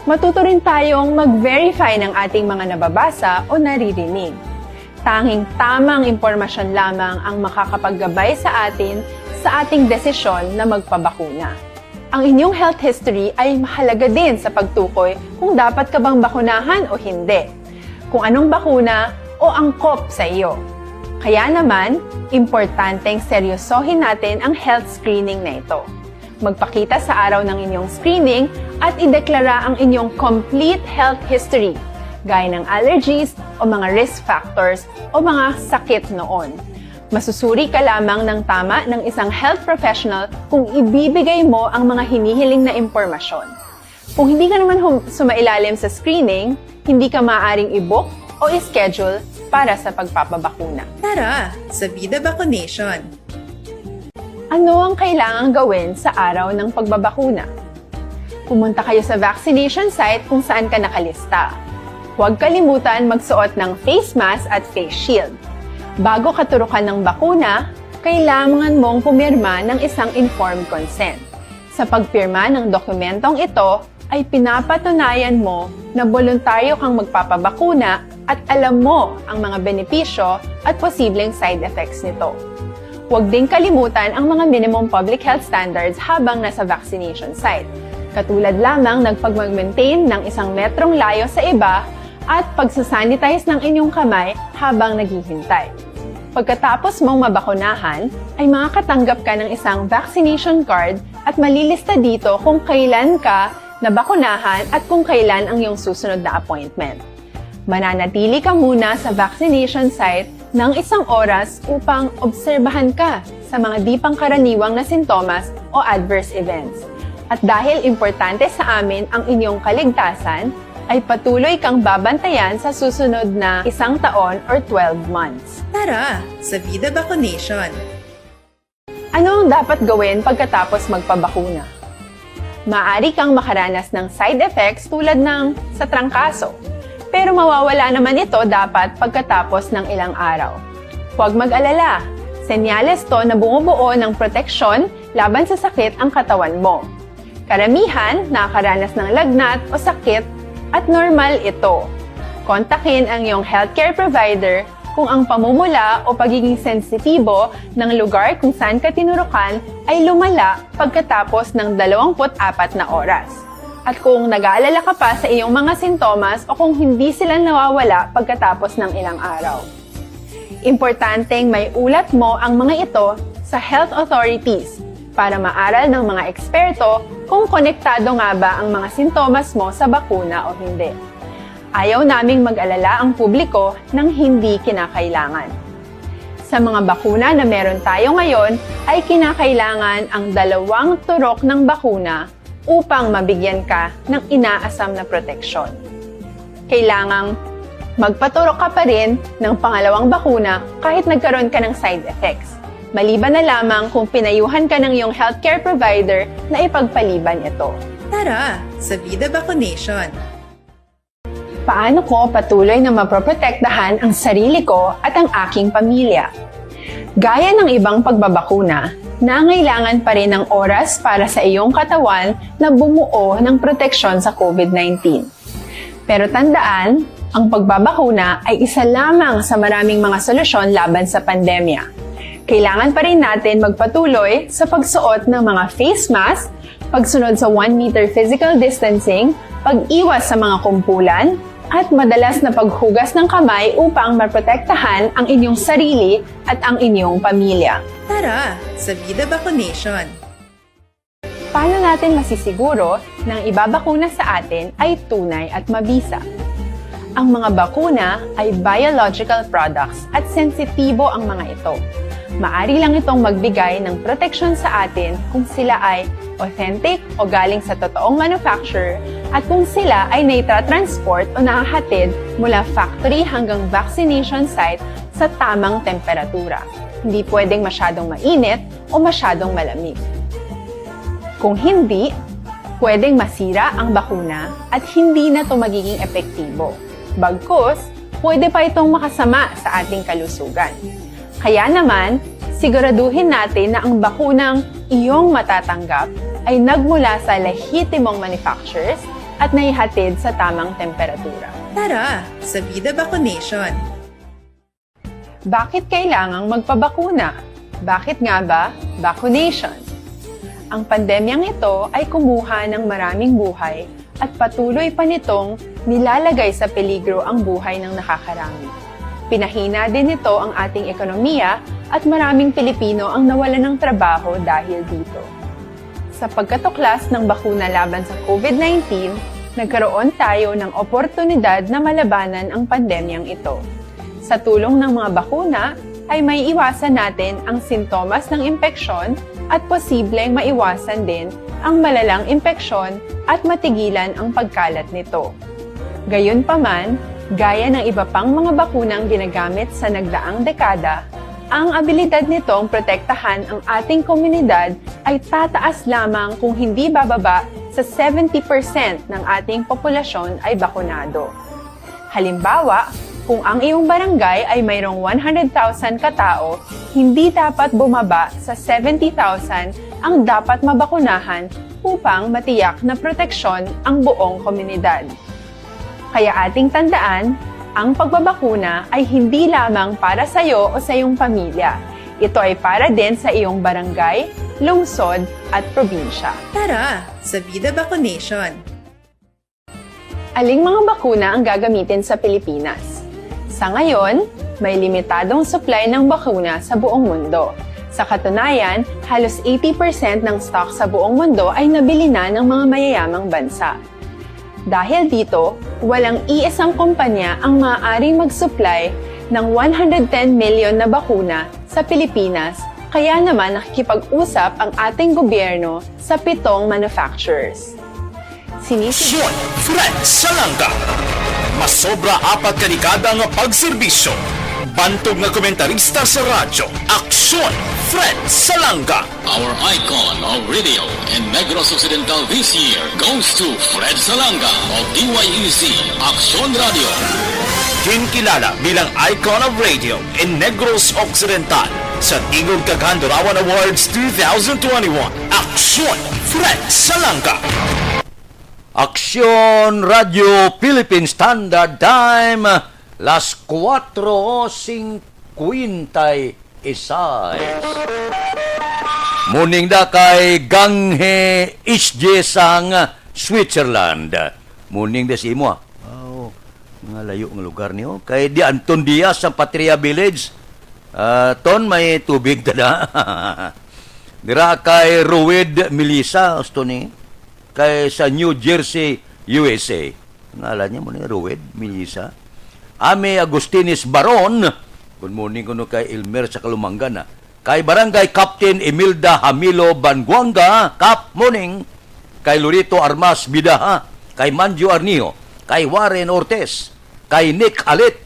Matuto rin tayong mag-verify ng ating mga nababasa o naririnig. Tanging tamang impormasyon lamang ang makakapaggabay sa atin sa ating desisyon na magpabakuna. Ang inyong health history ay mahalaga din sa pagtukoy kung dapat ka bang bakunahan o hindi, kung anong bakuna o angkop sa iyo. Kaya naman, importanteng seryosohin natin ang health screening na ito. Magpakita sa araw ng inyong screening at ideklara ang inyong complete health history, gaya ng allergies o mga risk factors o mga sakit noon. Masusuri ka lamang ng tama ng isang health professional kung ibibigay mo ang mga hinihiling na impormasyon. Kung hindi ka naman hum- sumailalim sa screening, hindi ka maaaring i-book o i-schedule para sa pagpapabakuna. Tara, sa Vida Vaccination! Ano ang kailangang gawin sa araw ng pagbabakuna? Pumunta kayo sa vaccination site kung saan ka nakalista. Huwag kalimutan magsuot ng face mask at face shield. Bago ka turukan ng bakuna, kailangan mong pumirma ng isang informed consent. Sa pagpirma ng dokumentong ito, ay pinapatunayan mo na boluntaryo kang magpapabakuna at alam mo ang mga benepisyo at posibleng side effects nito. Huwag ding kalimutan ang mga minimum public health standards habang nasa vaccination site, katulad lamang ng pagmag-maintain ng isang metrong layo sa iba at pagsasanitize ng inyong kamay habang naghihintay. Pagkatapos mong mabakunahan, ay makakatanggap ka ng isang vaccination card at malilista dito kung kailan ka nabakunahan at kung kailan ang iyong susunod na appointment. Mananatili ka muna sa vaccination site ng isang oras upang obserbahan ka sa mga di pangkaraniwang na sintomas o adverse events. At dahil importante sa amin ang inyong kaligtasan, ay patuloy kang babantayan sa susunod na isang taon or twelve months. Tara sa Vida Vaccination! Ano ang dapat gawin pagkatapos magpabakuna? Maaari kang makaranas ng side effects tulad ng sa trangkaso, pero mawawala naman ito dapat pagkatapos ng ilang araw. Huwag mag-alala, senyales to na bumubuo ng proteksyon laban sa sakit ang katawan mo. Karamihan nakakaranas ng lagnat o sakit at normal ito. Kontakin ang iyong healthcare provider kung ang pamumula o pagiging sensitibo ng lugar kung saan ka tinurukan ay lumala pagkatapos ng dalawampu't apat na oras, at kung nag-aalala ka pa sa iyong mga sintomas o kung hindi sila nawawala pagkatapos ng ilang araw. Importanteng maiulat mo ang mga ito sa health authorities para maaral ng mga eksperto kung konektado nga ba ang mga sintomas mo sa bakuna o hindi. Ayaw naming mag-alala ang publiko ng hindi kinakailangan. Sa mga bakuna na meron tayo ngayon, ay kinakailangan ang dalawang turok ng bakuna upang mabigyan ka ng inaasam na proteksyon. Kailangang magpaturok ka pa rin ng pangalawang bakuna kahit nagkaroon ka ng side effects, maliban na lamang kung pinayuhan ka ng iyong healthcare provider na ipagpaliban ito. Tara sa Vida Vaccination! Paano ko patuloy na mapoprotektahan ang sarili ko at ang aking pamilya? Gaya ng ibang pagbabakuna, nangailangan pa rin ng oras para sa iyong katawan na bumuo ng proteksyon sa COVID nineteen. Pero tandaan, ang pagbabakuna ay isa lamang sa maraming mga solusyon laban sa pandemya. Kailangan pa rin natin magpatuloy sa pagsuot ng mga face mask, pagsunod sa one meter physical distancing, pag-iwas sa mga kumpulan, at madalas na paghugas ng kamay upang maprotektahan ang inyong sarili at ang inyong pamilya. Tara sa Vida Vaccination! Paano natin masisiguro na ang ibabakuna sa atin ay tunay at mabisa? Ang mga bakuna ay biological products at sensitibo ang mga ito. Maari lang itong magbigay ng proteksyon sa atin kung sila ay authentic o galing sa totoong manufacturer at kung sila ay naitra-transport o nahahatid mula factory hanggang vaccination site sa tamang temperatura. Hindi pwedeng masyadong mainit o masyadong malamig. Kung hindi, pwedeng masira ang bakuna at hindi na ito magiging epektibo. Bagkus, pwede pa itong makasama sa ating kalusugan. Kaya naman, siguraduhin natin na ang bakunang iyong matatanggap ay nagmula sa lehitimong manufacturers at naihatid sa tamang temperatura. Tara sa Vida Vaccination! Bakit kailangang magpabakuna? Bakit nga ba vaccination? Ang pandemyang ito ay kumuha ng maraming buhay at patuloy pa nitong nilalagay sa peligro ang buhay ng nakakarami. Pinahina din nito ang ating ekonomiya at maraming Pilipino ang nawalan ng trabaho dahil dito. Sa pagkatuklas ng bakuna laban sa COVID nineteen, nagkaroon tayo ng oportunidad na malabanan ang pandemyang ito. Sa tulong ng mga bakuna, ay maiiwasan natin ang sintomas ng impeksyon at posibleng maiwasan din ang malalang impeksyon at matigilan ang pagkalat nito. Gayunpaman, gaya ng iba pang mga bakunang ginagamit sa nagdaang dekada, ang abilidad nitong protektahan ang ating komunidad ay tataas lamang kung hindi bababa sa seventy percent ng ating populasyon ay bakunado. Halimbawa, kung ang iyong barangay ay mayroong one hundred thousand ka tao, hindi dapat bumaba sa seventy thousand ang dapat mabakunahan upang matiyak na proteksyon ang buong komunidad. Kaya ating tandaan, ang pagbabakuna ay hindi lamang para sa iyo o sa iyong pamilya. Ito ay para din sa iyong barangay, lungsod, at probinsya. Tara, sa Vida Vaccination! Aling mga bakuna ang gagamitin sa Pilipinas? Sa ngayon, may limitadong supply ng bakuna sa buong mundo. Sa katunayan, halos eighty percent ng stock sa buong mundo ay nabili na ng mga mayayamang bansa. Dahil dito, walang iisang kumpanya ang maaaring mag-supply ng one hundred ten million na bakuna sa Pilipinas, kaya naman nakikipag-usap ang ating gobyerno sa pitong manufacturers. Sini si Aksyon Fred Salanga. Masobra apat ka dekada nga pagserbisyo. Bantog nga komentarista sa radyo, Aksyon Fred Salanga. Our icon of radio in Negros Occidental this year goes to Fred Salanga of D Y E C Aksyon Radio. Ginkilala bilang icon of radio in Negros Occidental sa Tingog kag Handurawan Awards two thousand twenty-one, Aksyon Fred Salanga. Aksyon Radio Philippine Standard Time, las kuwatro singkwenta y seis. Morning da kay Ganghe Isje sang Switzerland. Morning da sa imo, ah. Wow, nga layo nga lugar niyo. Kay di Anton Diaz sang Patria Village. Ah, Ton, may tubig ta da. Dira kay Rued Melissa, gusto ni. Kay sa New Jersey, U S A. Ngalan niya mo ni Rued Melissa. Ami Agustines Baron. Good morning kuno kay Elmer sa Kalumangan, ah. Kay Barangay Captain Imelda Hamilo Banguanga, Kap, morning. Kay Lorito Armas Bidaha, kay Manjo Arnijo, kay Warren Ortiz, kay Nick Alit,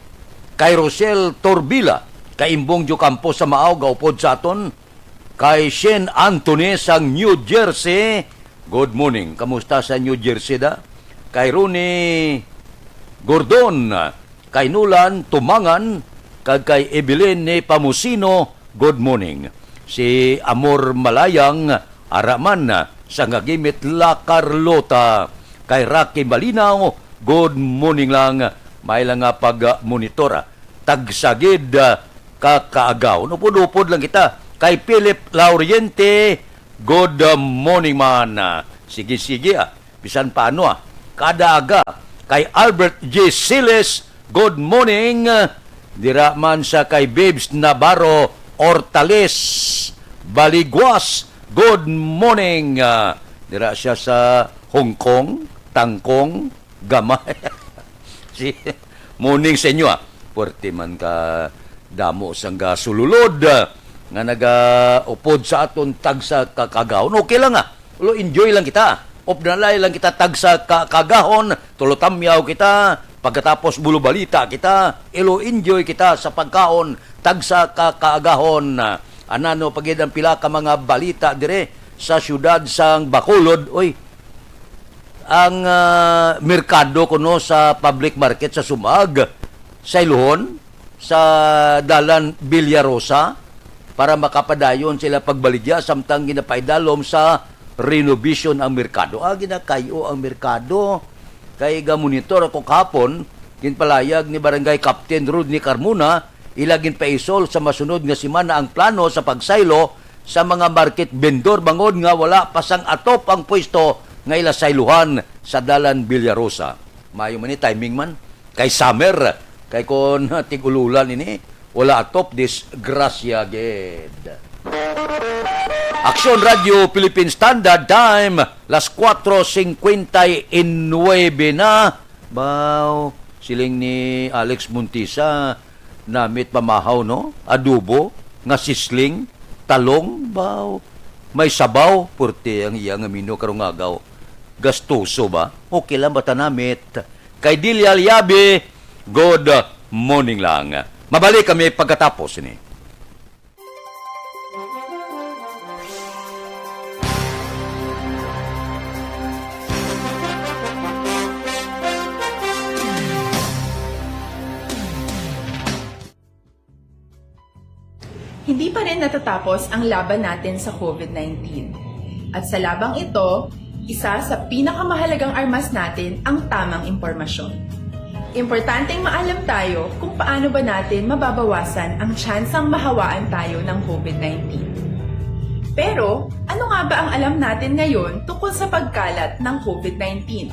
kay Rosel Torbila, kay Imbong Diocampo sa Mao, gaupod sa aton, kay Shane Anthony sang New Jersey. Good morning. Kamusta sa New Jersey da? Kay Ronnie Gordon, kay Nolan Tumangan, kag kay Evelyn ni Pamusino, good morning. Si Amor Malayang, ara man, sa Ngagimit, La Carlota. Kay Rocky Malinaw, good morning lang. May lang nga pag-monitor, ah. Tagsagid, ah, ka kaagahon. Upod-upod lang kita. Kay Philip Lauriente, good, ah, morning man. Ah, sige, sige, ah. Bisan paano, ah. Kada aga. Kay Albert J Siles, good morning. Dira man sa kay Babes Navarro Hortales Baliguas, good morning. Ah, dira siya sa Hong Kong, Tangkong, Gamay. Si, morning sa inyo, ah. Puwerte man ka damo sang gasululod, ah, nga nagaupod sa aton tagsa ka kaagahon. Okay lang, ah. Ulo, enjoy lang kita. Updalay lang kita tagsa ka kaagahon, tulo tamyaw kita, pagkatapos bulo balita kita, ilo enjoy kita sa pagkaon tagsa ka kaagahon. Anano pa gid ang pila ka mga balita dire sa siyudad sang Bacolod. Uy, ang, ah, merkado kuno sa public market sa Sumag, sa Ilohon, sa Dalan Villarosa para makapadayon sila pagbaligya samtang ginapaidalom sa renovation ang merkado. Ah, ginakayo ang merkado. Kay gamonitor ako kahapon, ginpalayag ni Barangay Captain Rodney Carmona, ila ginpaisol sa masunod nga semana ang plano sa pagsaylo sa mga market vendor bangod nga wala pa sang atop ang pwesto nga ila sayluhan sa Dalan Villarosa. Maayo man ni timing man. Kay summer, kay kon tig-ululan ini, wala atop, disgrasya gid. Aksyon Radio Philippine Standard Time, las kuwatro singkwenta y nuebe na. Baw, siling ni Alex Montisa, namit pamahaw, no? Adobo, nga sisling, talong, baw. May sabaw, purti ang iya nga menu karong agaw. Gastuso ba? Okay lang ba ta namit? Kay Delia Liabe, good morning lang. Mabalik kami pagkatapos ni. Hindi pa rin natatapos ang laban natin sa COVID nineteen. At sa labang ito, isa sa pinakamahalagang armas natin ang tamang impormasyon. Importanteng maalam tayo kung paano ba natin mababawasan ang tsansang mahawaan tayo ng covid nineteen. Pero, ano nga ba ang alam natin ngayon tungkol sa pagkalat ng covid nineteen?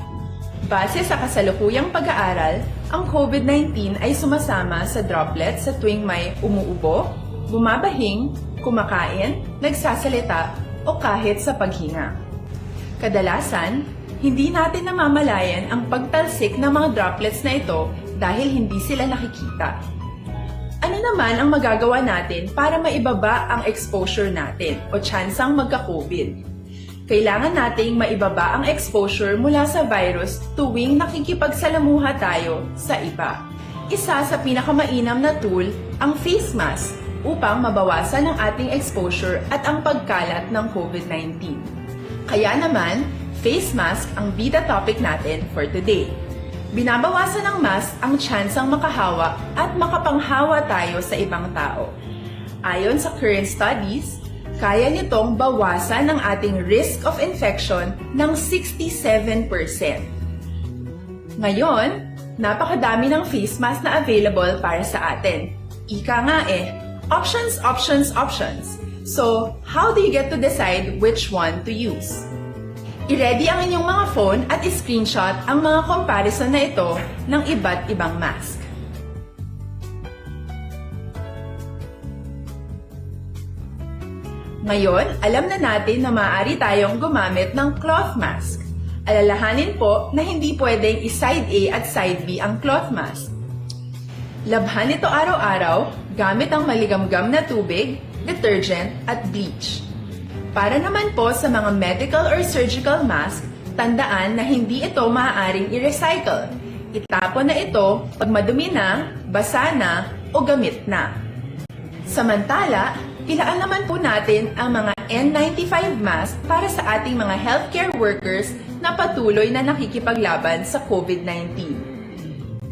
Base sa kasalukuyang pag-aaral, ang covid nineteen ay sumasama sa droplets sa tuwing may umuubo, bumabahing, kumakain, nagsasalita, o kahit sa paghinga. Kadalasan, hindi natin namamalayan ang pagtalsik ng mga droplets na ito dahil hindi sila nakikita. Ano naman ang magagawa natin para maibaba ang exposure natin o tsansang magka-covid? Kailangan nating maibaba ang exposure mula sa virus tuwing nakikipagsalamuha tayo sa iba. Isa sa pinakamainam na tool ang face mask upang mabawasan ang ating exposure at ang pagkalat ng covid nineteen. Kaya naman, face mask ang bida topic natin for today. Binabawasan ng mask ang tsansang makahawa at makapanghawa tayo sa ibang tao. Ayon sa current studies, kaya nitong bawasan ang ating risk of infection ng sixty-seven percent. Ngayon, napakadami ng face mask na available para sa atin. Ika nga eh, options, options, options. So, how do you get to decide which one to use? I-ready ang inyong mga phone at i-screenshot ang mga comparison na ito ng iba't ibang mask. Ngayon, alam na natin na maaari tayong gumamit ng cloth mask. Alalahanin po na hindi pwedeng i-side A at side B ang cloth mask. Labhan ito araw-araw gamit ang maligamgam na tubig, detergent, at bleach. Para naman po sa mga medical or surgical mask, tandaan na hindi ito maaaring i-recycle. Itapon na ito pag madumi na, basa na, o gamit na. Samantala, ilaan naman po natin ang mga N ninety-five mask para sa ating mga healthcare workers na patuloy na nakikipaglaban sa covid nineteen.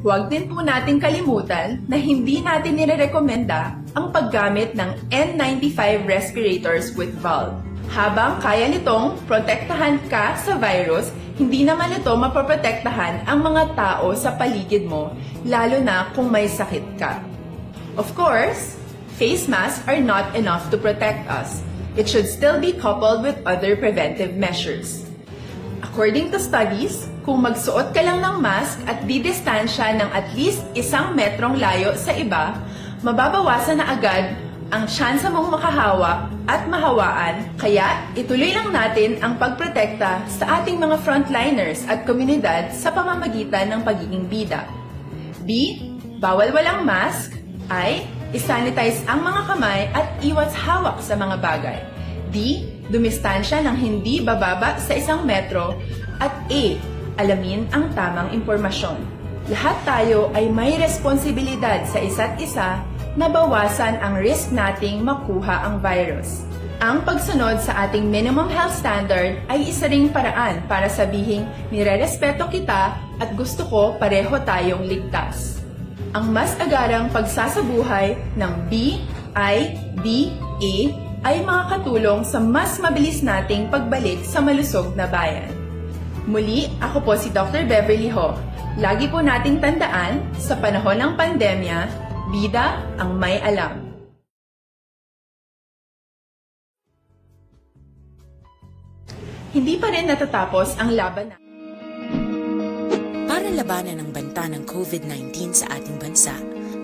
Huwag din po nating kalimutan na hindi natin nirerekomenda ang paggamit ng N ninety-five respirators with valve. Habang kaya nitong protektahan ka sa virus, hindi naman ito mapoprotektahan ang mga tao sa paligid mo, lalo na kung may sakit ka. Of course, face masks are not enough to protect us. It should still be coupled with other preventive measures. According to studies, kung magsuot ka lang ng mask at didistansya ng at least isang metrong layo sa iba, mababawasan na agad ang tsansa mong makahawa at mahawaan, kaya ituloy lang natin ang pagprotekta sa ating mga frontliners at komunidad sa pamamagitan ng pagiging bida. B, bawal walang mask. I, isanitize ang mga kamay at iwas hawak sa mga bagay. D, dumistansya ng hindi bababa sa isang metro. At A, alamin ang tamang impormasyon. Lahat tayo ay may responsibilidad sa isa't isa na bawasan ang risk nating makuha ang virus. Ang pagsunod sa ating minimum health standard ay isa ring paraan para sabihing nirerespeto kita at gusto ko pareho tayong ligtas. Ang mas agarang pagsasabuhay ng B I D A ay makakatulong sa mas mabilis nating pagbalik sa malusog na bayan. Muli, ako po si Doctor Beverly Ho. Lagi po nating tandaan, sa panahon ng pandemya, bida ang may alam. Hindi pa rin natatapos ang laban na. Para labanan ang banta ng covid nineteen sa ating bansa,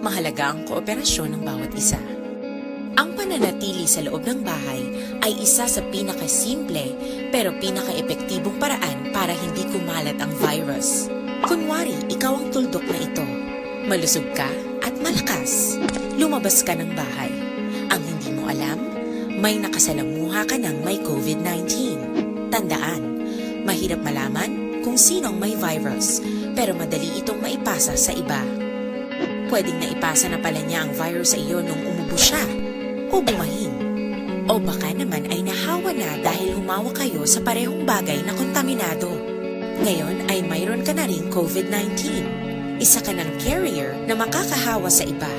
mahalaga ang kooperasyon ng bawat isa. Ang pananatili sa loob ng bahay ay isa sa pinakasimple pero pinakaepektibong paraan para hindi kumalat ang virus. Kunwari, ikaw ang tuldok na ito. Malusog ka at malakas. Lumabas ka ng bahay. Ang hindi mo alam, may nakasalamuha ka ng may covid nineteen. Tandaan, mahirap malaman kung sino ang may virus, pero madali itong maipasa sa iba. Pwedeng naipasa na pala niya ang virus sa iyo nung umubo siya, o bumahing, o baka naman ay nahawa na dahil humawa kayo sa parehong bagay na kontaminado. Ngayon ay mayroon ka na ring covid nineteen. Isa ka ng carrier na makakahawa sa iba.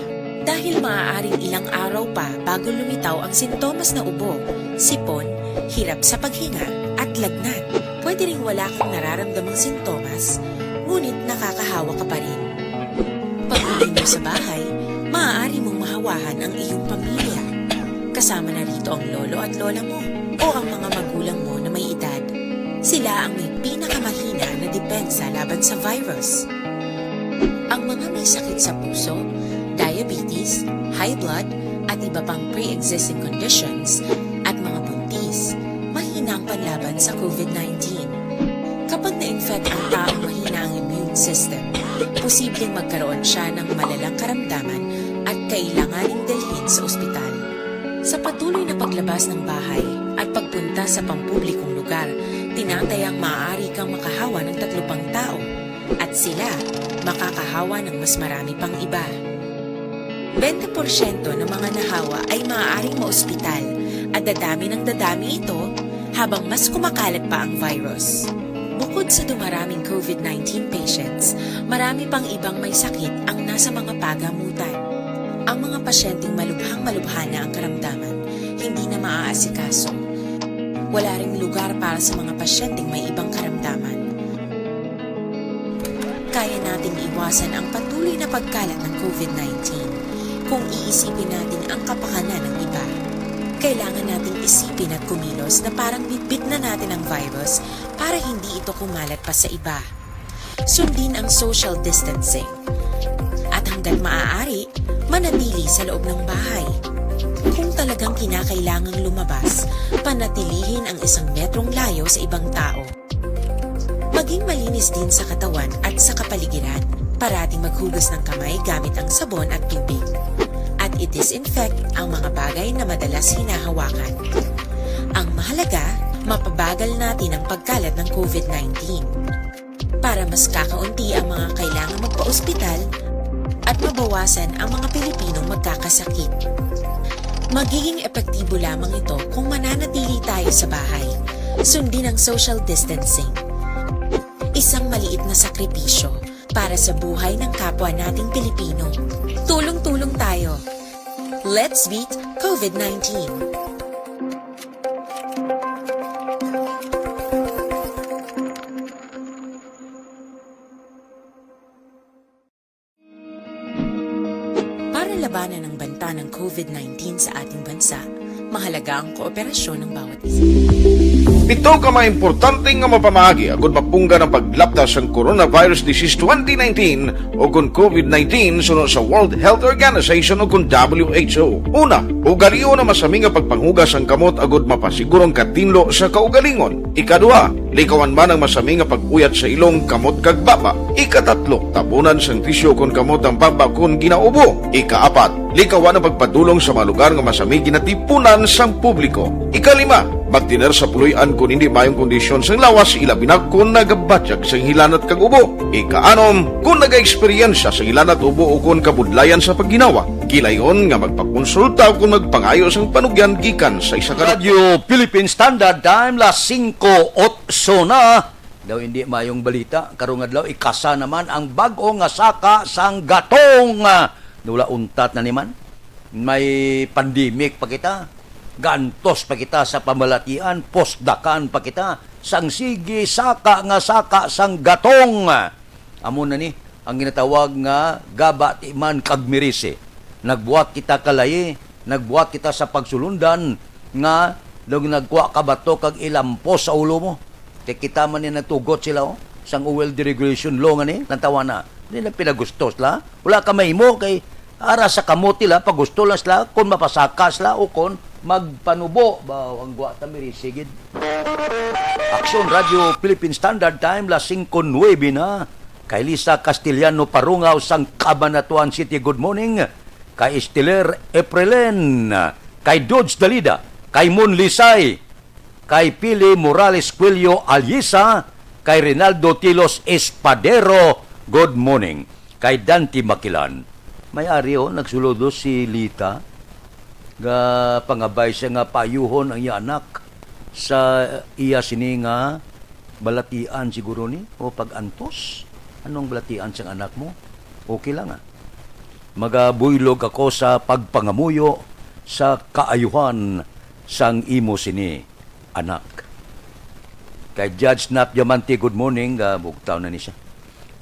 Dahil maaaring ilang araw pa bago lumitaw ang sintomas na ubo, sipon, hirap sa paghinga, at lagnat. Pwede ring wala kang nararamdamang sintomas, ngunit nakakahawa ka pa rin. Sa bahay, maaari mong mahawahan ang iyong pamilya. Kasama na rito ang lolo at lola mo o ang mga magulang mo na may edad. Sila ang may pinakamahina na depensa laban sa virus. Ang mga may sakit sa puso, diabetes, high blood, at iba pang pre-existing conditions, at mga buntis, mahina ang panlaban sa COVID nineteen. Kapag na-infect ang taong mahina ang immune system, posibleng magkaroon siya ng malalang karamdaman at kailanganing dalhin sa ospital. Sa patuloy na paglabas ng bahay at pagpunta sa pampublikong lugar, tinatayang maaari kang makahawa ng tatlo pang tao at sila makakahawa ng mas marami pang iba. Bente porsyento ng mga nahawa ay maaaring maospital at dadami ng dadami ito habang mas kumakalat pa ang virus. Bukod sa dumaraming COVID nineteen patients, marami pang ibang may sakit ang nasa mga pagamutan. Ang mga pasyenteng malubhang-malubha na ang karamdaman, hindi na maaasikaso. Wala ring lugar para sa mga pasyenteng may ibang karamdaman. Kaya nating iwasan ang patuloy na pagkalat ng COVID nineteen kung iisipin natin ang kapakanan ng iba. Kailangan nating isipin at kumilos na parang bitbit na natin ang virus para hindi ito kumalat pa sa iba. Sundin ang social distancing. At hanggat maaari, manatili sa loob ng bahay. Kung talagang kinakailangang lumabas, panatilihin ang isang metrong layo sa ibang tao. Maging malinis din sa katawan at sa kapaligiran. Parating maghugas ng kamay gamit ang sabon at tubig. At i-disinfect ang mga bagay na madalas hinahawakan. Ang mahalaga, mapabagal natin ang pagkalat ng COVID nineteen. Para mas kakaunti ang mga kailangang magpa-ospital at mabawasan ang mga Pilipinong magkakasakit. Magiging epektibo lamang ito kung mananatili tayo sa bahay, sundin ang social distancing. Isang maliit na sakripisyo para sa buhay ng kapwa nating Pilipino. Tulong-tulong tayo. Let's beat COVID nineteen. Para labanan ang banta ng COVID nineteen sa ating bansa, mahalaga ang kooperasyon ng bawat isa. Pito ka mga importante nga mapamaagi agud mapunggan ang paglapta sang coronavirus disease twenty nineteen o kon COVID nineteen suno sa World Health Organization o kon W H O. Una, ugalion ang masami nga pagpanghugas sang kamot agud mapasiguro ang katinlo sa kaugalingon. Ikaduha, likawan man ang masami nga pag-uyat sa ilong, kamot, kag baba. Ikatatlo, tabunan sang tisyu kon kamot ang baba kon ginaubo. Ikaapat, likawan ang pagpadulong sa mga lugar nga masami ginatipunan sang publiko. Ikalima, magtener sa puloy-an kon indi maayong kondisyon sang lawas, ilabi na kon nagabatyag sang hilanat kag ubo. Ikaanom, kon nagaeksperyensya sang hilanat, ubo, o kon kabudlayan sa pagginawa, gilayon nga magpakonsulta o kon magpangayo sang panugyan gikan sa isa ka Radyo Philippine Standard Time, las singko otso na. Daw hindi mayong balita, karong adlaw ikasa naman ang bag-o nga saka sang gatong. Wala untat na ni man. May pandemic pa kita. Gantos pa kita sa pamalatian, posdakan pa kita sang sige saka nga saka sang gatong. Amo na ni ang ginatawag nga gaba, timan, kag mirisi. Nagbuhat kita kalayi, nagbuhat kita sa pagsulundan nga daw nagkuha ka bato kag ilampos sa ulo mo. Kay kita man ni nagtugot sila, oh, sang oil deregulation law nga ni, lantawa na. Di na pinagusto sila. Wala ka mahimo kay ara sa kamot nila, pagusto lang sila kung mapasaka sila o kung magpanubo. Ba, ang gwa ta, mirisigid. Aksyon Radyo Philippine Standard Time, las singko nuebe na. Kay Lisa Castellano Parungaw sang Cabanatuan City, good morning. Kay Esteller Eprelen, kay Dodge Dalida, kay Mon Lisay, kay Pili Morales Cuello Alyesa, kay Rinaldo Tilos Espadero, good morning. Kay Dante Makilan, may ari, oh, nagsulod, oh, si Lita. Ga pangabay siya nga paayuhon ang iya anak sa iya sini nga balatian siguro ni o pag-antos. Anong balatian sang anak mo? Okay lang, ah. Magabuylog ako sa pagpangamuyo sa kaayuhan sang imo sini, anak. Kay Judge Nap Diamante, good morning. Ah, bugtaw na ni siya.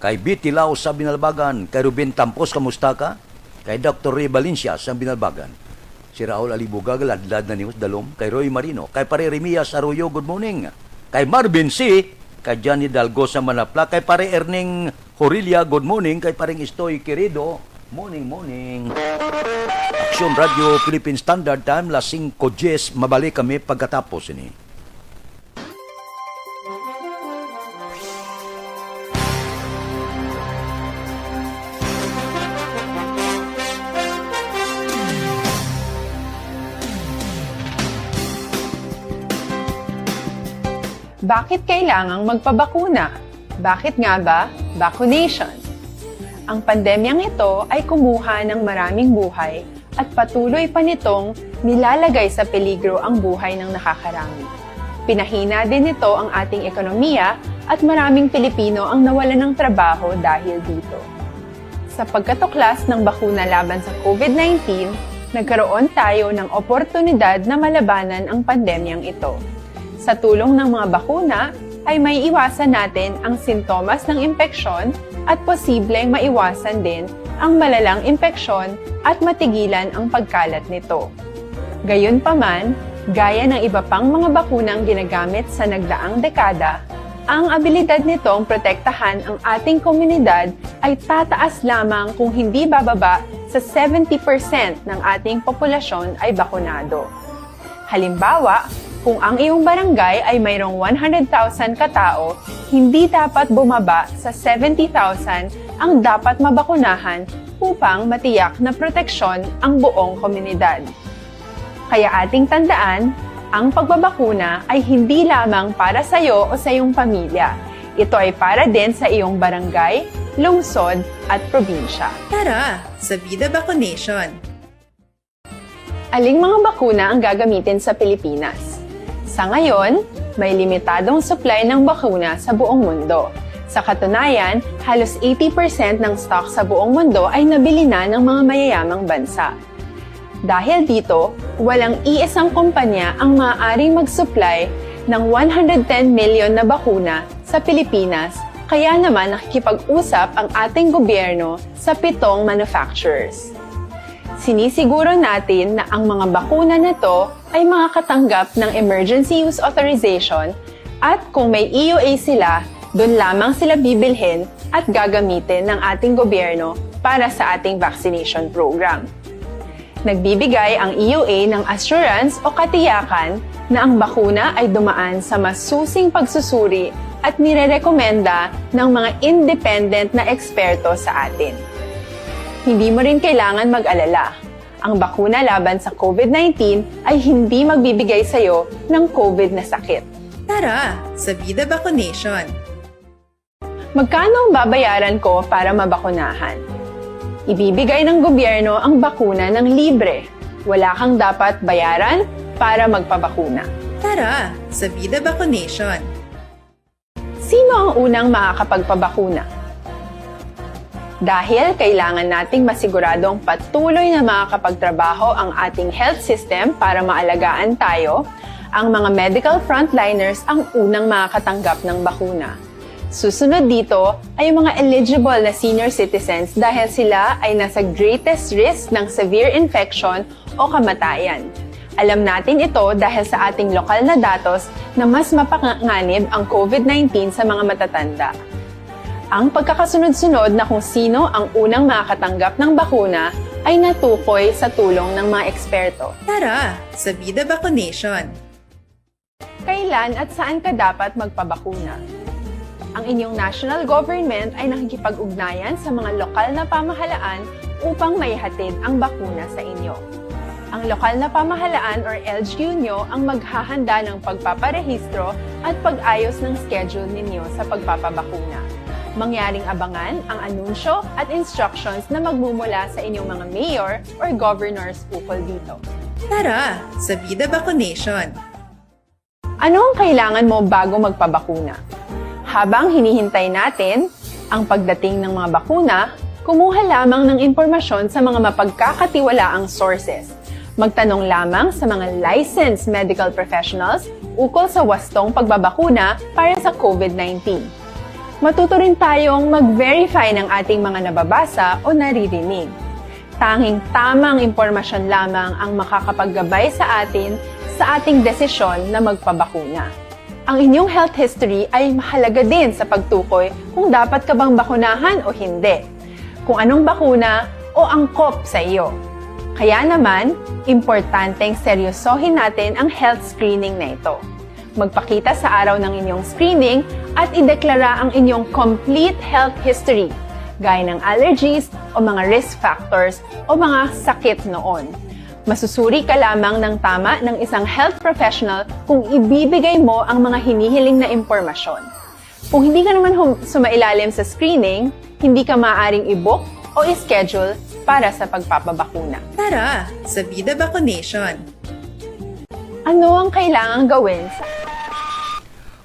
Kay Betty Lao sa Binalbagan, kay Ruben Tampos, kamusta ka? Kay Doktor Ray Valencia sa Binalbagan. Si Raul Alibuga, ladlad na nimo sa dalom, kay Roy Marino, kay Pare Remias Arroyo, good morning. Kay Marvin C, kay Johnny Dalgo sa Manapla, kay Pare Erning Horilla, good morning, kay Pareng Istoy Querido, morning, morning. Aksyon Radio Philippine Standard Time, las singko diyes, mabalik kami pagkatapos ini. Bakit kailangang magpabakuna? Bakit nga ba vaccination? Ang pandemyang ito ay kumuha ng maraming buhay at patuloy pa nitong nilalagay sa peligro ang buhay ng nakakarami. Pinahina din nito ang ating ekonomiya at maraming Pilipino ang nawalan ng trabaho dahil dito. Sa pagkatuklas ng bakuna laban sa COVID nineteen, nagkaroon tayo ng oportunidad na malabanan ang pandemyang ito. Sa tulong ng mga bakuna, ay maiiwasan natin ang sintomas ng impeksyon at posibleng maiwasan din ang malalang impeksyon at matigilan ang pagkalat nito. Gayunpaman, gaya ng iba pang mga bakunang ginagamit sa nagdaang dekada, ang abilidad nitong protektahan ang ating komunidad ay tataas lamang kung hindi bababa sa seventy percent ng ating populasyon ay bakunado. Halimbawa, kung ang iyong barangay ay mayroong one hundred thousand ka tawo, hindi dapat bumaba sa seventy thousand ang dapat mabakunahan upang matiyak na proteksyon ang buong komunidad. Kaya ating tandaan, ang pagbabakuna ay hindi lamang para sa iyo o sa iyong pamilya. Ito ay para din sa iyong barangay, lungsod, at probinsya. Tara, sa Vida Vaccination! Aling mga bakuna ang gagamitin sa Pilipinas? Sa ngayon, may limitadong supply ng bakuna sa buong mundo. Sa katunayan, halos eighty percent ng stock sa buong mundo ay nabili na ng mga mayayamang bansa. Dahil dito, walang iisang kumpanya ang maaaring mag-supply ng one hundred ten million na bakuna sa Pilipinas, kaya naman nakikipag-usap ang ating gobyerno sa pitong manufacturers. Sinisiguro natin na ang mga bakuna na to ay makakatanggap ng Emergency Use Authorization at kung may E U A sila, doon lamang sila bibilhin at gagamitin ng ating gobyerno para sa ating vaccination program. Nagbibigay ang E U A ng assurance o katiyakan na ang bakuna ay dumaan sa masusing pagsusuri at nirerekomenda ng mga independent na eksperto sa atin. Hindi mo rin kailangan mag-alala. Ang bakuna laban sa COVID nineteen ay hindi magbibigay sa iyo ng COVID na sakit. Tara, sa Vida Vaccination! Magkano ang babayaran ko para mabakunahan? Ibibigay ng gobyerno ang bakuna ng libre. Wala kang dapat bayaran para magpabakuna. Tara, sa Vida Vaccination! Sino ang unang makakapagpabakuna? Dahil kailangan nating masiguradong patuloy na makakapagtrabaho ang ating health system para maalagaan tayo, ang mga medical frontliners ang unang makakatanggap ng bakuna. Susunod dito ay ang mga eligible na senior citizens dahil sila ay nasa greatest risk ng severe infection o kamatayan. Alam natin ito dahil sa ating lokal na datos na mas mapanganib ang COVID nineteen sa mga matatanda. Ang pagkakasunod-sunod na kung sino ang unang makakatanggap ng bakuna ay natukoy sa tulong ng mga eksperto. Tara, sa Vida Vaccination! Kailan at saan ka dapat magpabakuna? Ang inyong national government ay nakikipag-ugnayan sa mga lokal na pamahalaan upang maihatid ang bakuna sa inyo. Ang lokal na pamahalaan or L G U nyo ang maghahanda ng pagpaparehistro at pag-ayos ng schedule ninyo sa pagpapabakuna. Mangyaring abangan ang anunsyo at instructions na magmumula sa inyong mga mayor or governors ukol dito. Tara, sa Vida Vaccination! Ano ang kailangan mo bago magpabakuna? Habang hinihintay natin ang pagdating ng mga bakuna, kumuha lamang ng impormasyon sa mga mapagkakatiwalaang sources. Magtanong lamang sa mga licensed medical professionals ukol sa wastong pagbabakuna para sa COVID nineteen. Matuto rin tayong mag-verify ng ating mga nababasa o naririnig. Tanging tamang impormasyon lamang ang makakapaggabay sa atin sa ating desisyon na magpabakuna. Ang inyong health history ay mahalaga din sa pagtukoy kung dapat ka bang bakunahan o hindi, kung anong bakuna o angkop sa iyo. Kaya naman, importanteng seryosohin natin ang health screening na ito. Magpakita sa araw ng inyong screening at ideklara ang inyong complete health history, gaya ng allergies o mga risk factors o mga sakit noon. Masusuri ka lamang ng tama ng isang health professional kung ibibigay mo ang mga hinihiling na impormasyon. Kung hindi ka naman hum- sumailalim sa screening, hindi ka maaaring i-book o i-schedule para sa pagpapabakuna. Tara sa Vida Vaccination! Ano ang kailangang gawin sa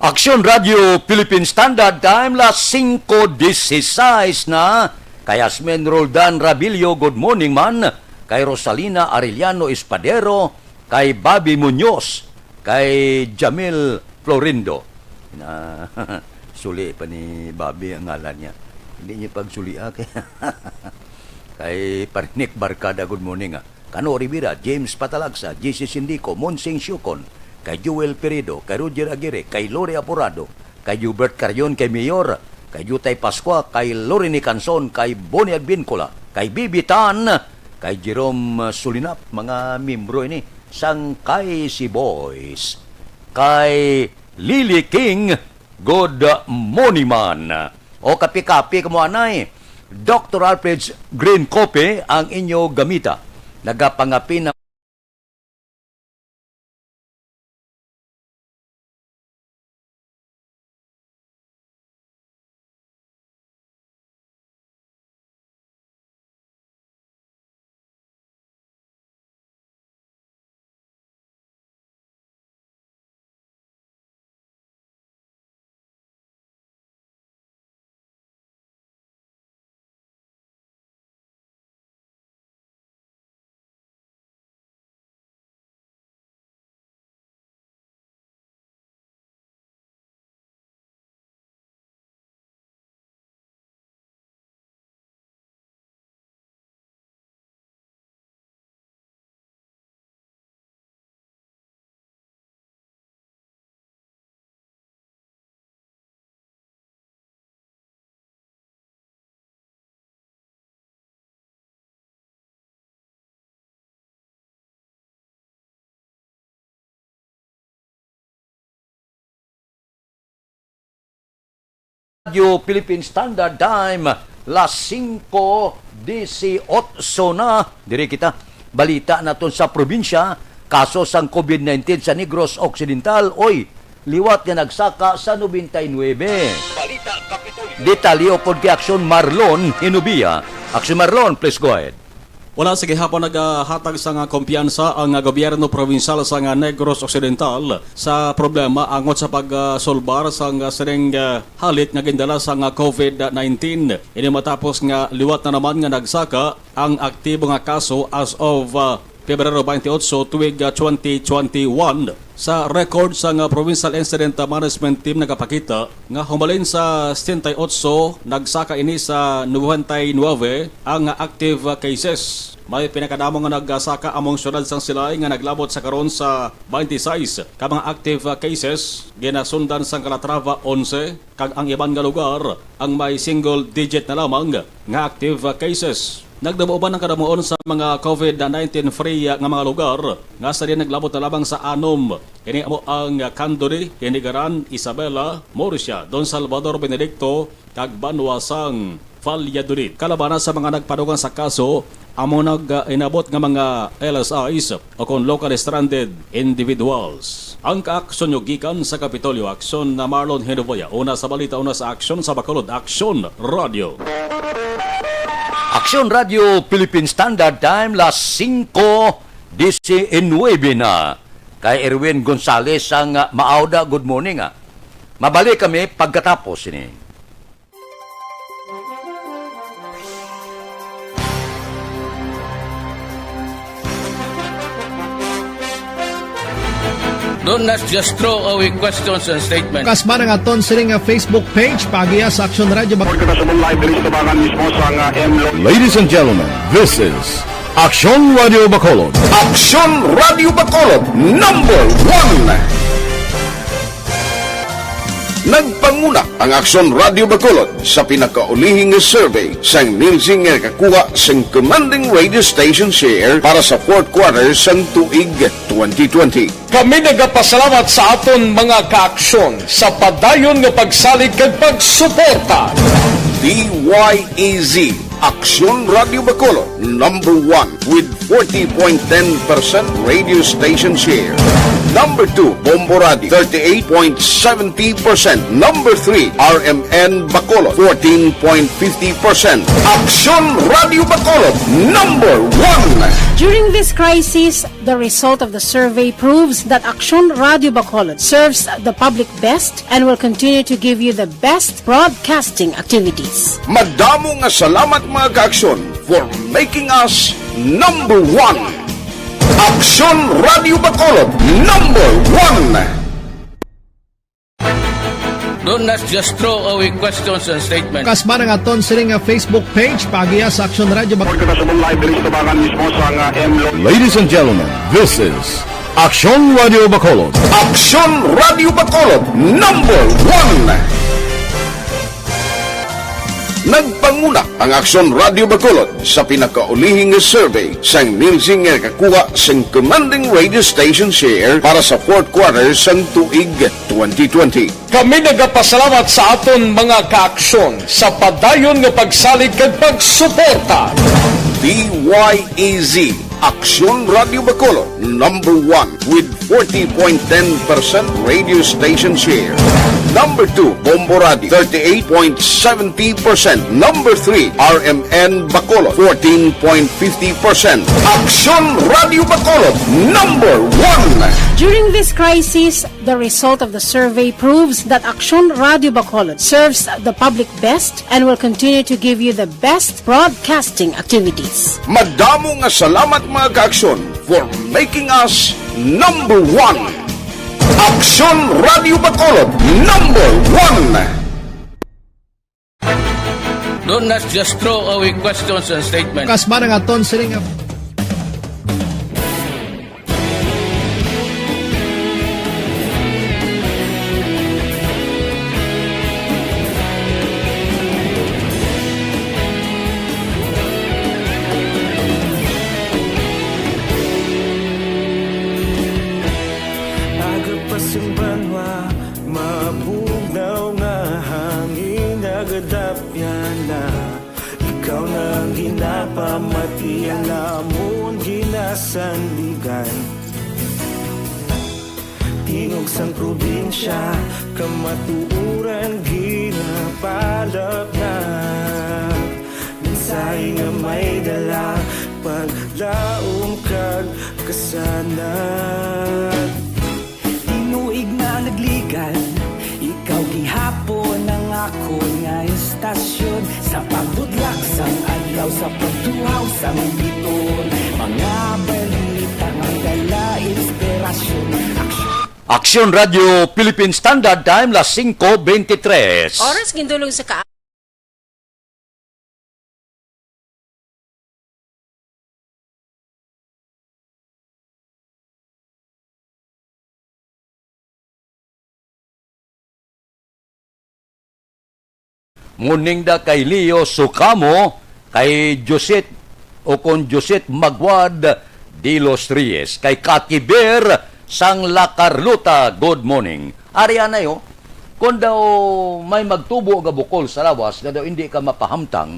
Aksyon Radio Philippine Standard Time, las singko dieciséis na. Kay Asmin Roldan Rabilio, good morning man. Kay Rosalina Arellano Espadero, kay Bobby Muñoz, kay Jamil Florindo. Na, suli pa ni Bobby ang ngalan niya. Hindi niya pagsulia kay, kay Parnik Barcada, good morning, ah. Kano Rivera, James Patalagsa, J C Sindico, Monsing Siucon, kay Joel Peredo, kay Roger Aguirre, kay Lori Aporado, kay Hubert Carion, kay Mayor, kay Jutay Pascua, kay Lorini Canson, kay Bonnie Advincula, kay Bibi Tan, kay Jerome Sulinap, mga miyembro ini sang K C Boys, kay Lily King, good morning man. O kape-kape kamo anay, Doctor Alfred's Green Coffee ang inyo gamita. Nagapangape na Radyo Philippine Standard Time, las singko dieciocho na. Diri kita. Balita naton sa probinsya, kaso sang COVID nineteen sa Negros Occidental, oy, liwat nga nagsaka sa nobenta y nuebe. Balita Kapitolyo. Detalye upod kay Aksyon Marlon Hinubia. Aksyon Marlon, please go ahead. Wala sa gihapon nagahatag sang kumpiyansa ang gobyerno probinsyal sang Negros Occidental sa problema angot sa pagsulbar sang sining, ah, halik nga gindala sang COVID nineteen. Ini matapos nga liwat na naman nga nagsaka ang aktibo nga kaso as of, ah, Pebrero twenty-eight, tuig, ah, twenty twenty-one. Sa record sang, ah, Provincial Incident Management Team nagapakita nga humalin sa setenta y ocho, nagsaka ini sa noventa y nuebe ang active, ah, cases. May pinakadamo nga nagsaka among siyudad sang Silay nga naglabot sa karon sa twenty-six ka mga active, ah, cases, ginasundan sang Calatrava, onse, kag ang iban nga lugar ang may single digit na lamang nga active cases. Nagdamo uban ang kadamuon sa mga COVID nineteen free nga mga lugar nga sa diin naglabot na lamang sa anom. Ini amo ang Candoni, Inigaran, Isabela, Murcia, Don Salvador, Benedicto, kag banwa sang Valladolid. Kalabana sa mga nagpadugang sa kaso, amo nag-inabot nga mga L S Is o kon locally stranded individuals. Ang kaaksyon nyo gikan sa Kapitolyo Aksyon na Marlon Hinuboya, una sa balita, una sa aksyon, sa Bacolod Aksyon Radio. Aksyon Radio Philippine Standard Time, las singko diecinuebe na. Kay Erwin Gonzalez ang, ah, Maawda, good morning, ah. Mabalik kami pagkatapos ini. Don't not just throw away questions and statements. Kasma nga aton sini nga Facebook page, paagiha sa Aksyon Radyo Bac- Kita sa live diri sa tabangan mismo sa nga M Lo- Ladies and gentlemen, this is Aksyon Radio Bacolod. Aksyon Radio Bacolod, number one. Nagpanguna ang Aksyon Radio Bacolod sa pinakaulihing survey sang Nielsen nga nakakuha sang commanding radio station share para sa fourth quarter sang tuig twenty twenty. Kami nagapasalamat sa aton mga kaaksyon sa padayon nga pagsalig kag pagsuporta. D Y E Z, Aksyon Radio Bacolod, number one with forty point ten percent radio station share. Number two, Bombo Radio, thirty-eight point seventy percent. Number three, R M N Bacolod, fourteen point fifty percent. Aksyon Radio Bacolod, number one. During this crisis, the result of the survey proves that Aksyon Radio Bacolod serves the public best and will continue to give you the best broadcasting activities. Madamo nga salamat, mga kaaksyon, for making us number one. Aksyon Radio Bacolod, number one. Don't not just throw away questions and statements. Kasma nga aton sini nga Facebook page, paagiha sa Aksyon Radio Bac- Kita sa live diri sa tabangan mismo sa nga M Lo- Ladies and gentlemen, this is Aksyon Radio Bacolod. Aksyon Radio Bacolod, number one. Nagpanguna ang Aksyon Radio Bacolod sa pinakaulihing survey sang Nielsen nga nakakuha sang commanding radio station share para sa fourth quarter sang tuig twenty twenty. Kami nagapasalamat sa aton mga kaaksyon sa padayon nga pagsalig kag pagsuporta. D Y E Z, Aksyon Radio Bacolod, number one with forty point ten percent radio station share. Number two, Bombo Radio, thirty-eight point seventy percent. Number three, R M N Bacolod, fourteen point fifty percent. Aksyon Radio Bacolod, number one. During this crisis, the result of the survey proves that Aksyon Radio Bacolod serves the public best and will continue to give you the best broadcasting activities. Madamo nga salamat, mga kaaksyon, for making us number one. Aksyon Radio Bacolod, number one. Don't not just throw away questions and statements. Kasma nga aton sini nga Aga pa sing banwa, mabugnaw nga hangin, nagadapyan na. Ikaw na ang ginapamati, ang amon ginasandigan. Tingog sang probinsya, kamatuoran ginapalapnat. Mensahe nga may dala, paglaom kag kasanag. Tinuig na nagligan, ikaw gihapon ang akon nga istasyon. Sa pagbudlak sang adlaw, sa pagtuhaw sang biton, mga balita nga dala inspirasyon. Aksyon. Aksyon Radio Philippine Standard Time, las singko bente tres. Oras gindulong sa ka- Morning da kay Leo Socamo, kay Josette, o kon Josette Magwad de los Reyes, kay Kaki Bear sang La Carlota, good morning. Ari anay, oh, kon daw may magtubo nga bukol sa lawas nga daw hindi ka mapahamtang,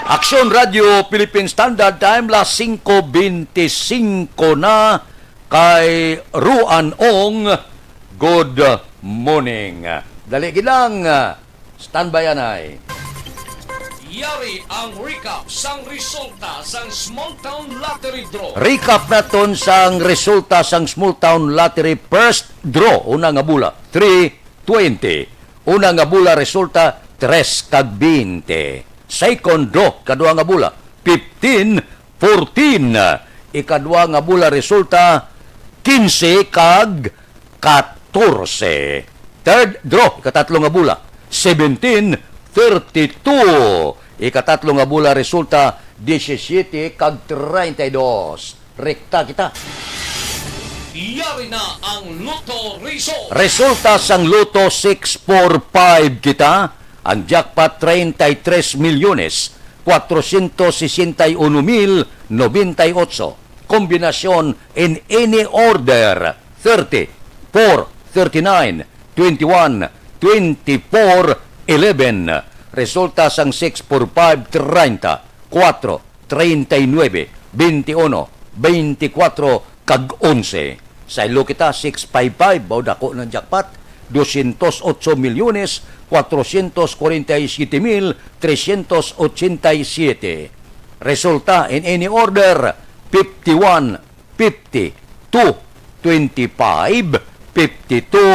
Aksyon Radio Philippine Standard Time, las singko bente singko na, kay Ruan Ong. Good morning. Dali gid lang, standby anay. Yari ang recap sang resulta sang Small Town Lottery Draw. Recap naton sang resulta sang Small Town Lottery first draw, una nga bola, three twenty. Una nga bola resulta, tres kag bente. Second draw, kadua nga bola, fifteen fourteen. Ikadua nga bola resulta, quince kag catorce. Third draw, ikatatlo nga bola, seventeen thirty-two. Ikatatlo nga bola resulta, disisyete kag treinta y dos. Rekta kita. Yari na ang Lotto Result. Resulta sang Lotto six four five kita, ang jackpot treinta y tres milyones cuatrocientos sesenta y uno mil noventa y ocho. Kombinasyon in any order, thirty, four, thirty-nine, twenty-one, twenty-four, eleven. Resulta sang six four five, treinta, cuatro, treinta y nueve, veintiuno, veinticuatro, kag onse. Saylo kita, six five five, mao dako ng jackpot, doscientos ocho milyones, cuatrocientos cuarenta y siete mil trescientos ochenta y siete. Resulta in any order, fifty-one, fifty-two, twenty-five, fifty-two,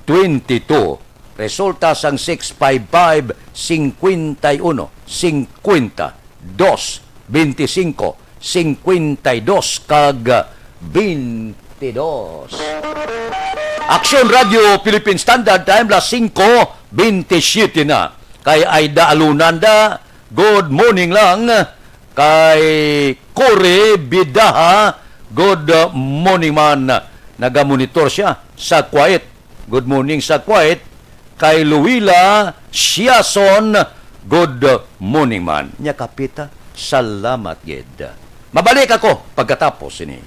twenty-two. Resulta sang six five five, cincuenta y uno, cincuenta, dos, veinticinco, cincuenta y dos, kag veintidós. Aksyon Radio Philippine Standard Time, las singko bentisiete na. Kay Aida Alunanda, good morning lang. Kay Cory Bidaha, good morning man. Nagamonitor siya sa Kuwait. Good morning sa Kuwait. Kay Luila Siason, good morning man. Nya kapita, salamat gid. Mabalik ako pagkatapos ini.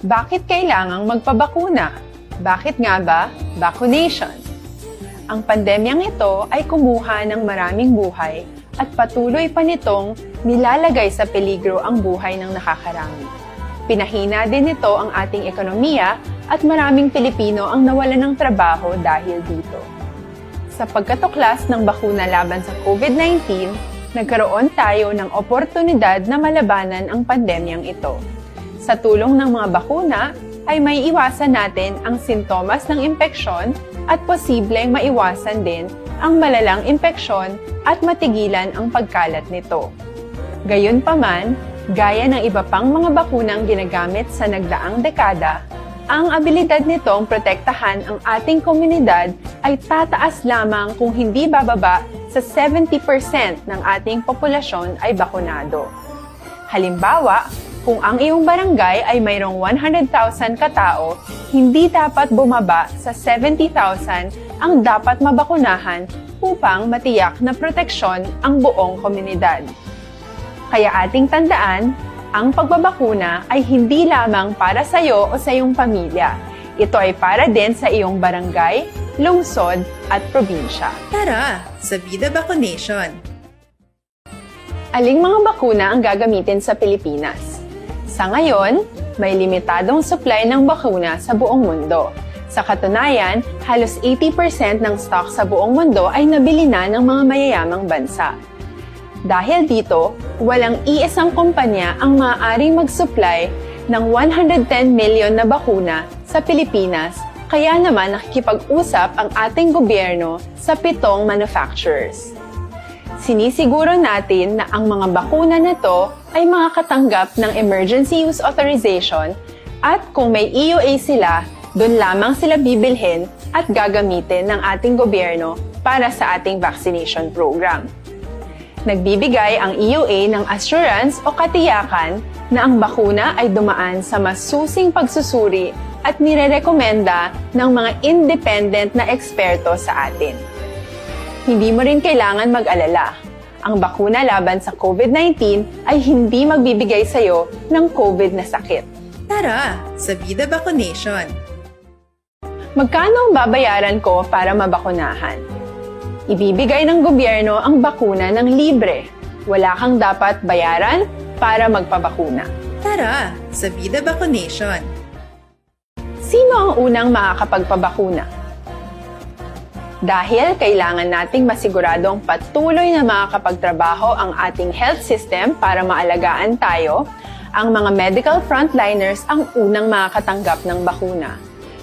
Bakit kailangang magpabakuna? Bakit nga ba vaccination? Ang pandemyang ito ay kumuha ng maraming buhay at patuloy pa nitong nilalagay sa peligro ang buhay ng nakakarami. Pinahina din nito ang ating ekonomiya at maraming Pilipino ang nawalan ng trabaho dahil dito. Sa pagkatuklas ng bakuna laban sa COVID nineteen, nagkaroon tayo ng oportunidad na malabanan ang pandemyang ito. Sa tulong ng mga bakuna, ay maiiwasan natin ang sintomas ng impeksyon at posibleng maiwasan din ang malalang impeksyon at matigilan ang pagkalat nito. Gayunpaman, gaya ng iba pang mga bakunang ginagamit sa nagdaang dekada, ang abilidad nitong protektahan ang ating komunidad ay tataas lamang kung hindi bababa sa seventy percent ng ating populasyon ay bakunado. Halimbawa, kung ang iyong barangay ay mayroong one hundred thousand katao, hindi dapat bumaba sa seventy thousand ang dapat mabakunahan upang matiyak na proteksyon ang buong komunidad. Kaya ating tandaan, ang pagbabakuna ay hindi lamang para sa iyo o sa iyong pamilya. Ito ay para din sa iyong barangay, lungsod, at probinsya. Tara, sa Vida Vaccination! Aling mga bakuna ang gagamitin sa Pilipinas? Sa ngayon, may limitadong supply ng bakuna sa buong mundo. Sa katunayan, halos eighty percent ng stock sa buong mundo ay nabili na ng mga mayayamang bansa. Dahil dito, walang iisang kumpanya ang maaaring mag-supply ng one hundred ten million na bakuna sa Pilipinas, kaya naman nakikipag-usap ang ating gobyerno sa pitong manufacturers. Sinisiguro natin na ang mga bakuna na to ay makakatanggap ng emergency use authorization at kung may E U A sila, doon lamang sila bibilhin at gagamitin ng ating gobyerno para sa ating vaccination program. Nagbibigay ang E U A ng assurance o katiyakan na ang bakuna ay dumaan sa masusing pagsusuri at nirerekomenda ng mga independent na eksperto sa atin. Hindi mo rin kailangan mag-alala. Ang bakuna laban sa COVID nineteen ay hindi magbibigay sa iyo ng COVID na sakit. Tara sa Vida Bakunation! Magkano ang babayaran ko para mabakunahan? Ibibigay ng gobyerno ang bakuna ng libre. Wala kang dapat bayaran para magpabakuna. Tara sa Vida Bakunation! Sino ang unang makakapagpabakuna? Dahil kailangan nating masiguradong patuloy na makakapagtrabaho ang ating health system para maalagaan tayo, ang mga medical frontliners ang unang makakatanggap ng bakuna.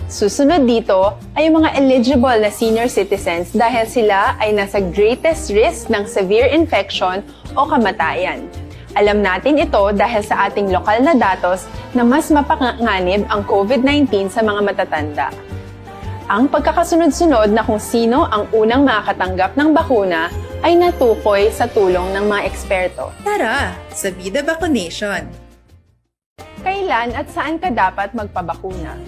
Susunod dito ay ang mga eligible na senior citizens dahil sila ay nasa greatest risk ng severe infection o kamatayan. Alam natin ito dahil sa ating lokal na datos na mas mapanganib ang COVID nineteen sa mga matatanda. Ang pagkakasunod-sunod na kung sino ang unang makakatanggap ng bakuna ay natukoy sa tulong ng mga eksperto. Tara sa Vida Bakunation! Kailan at saan ka dapat magpabakuna?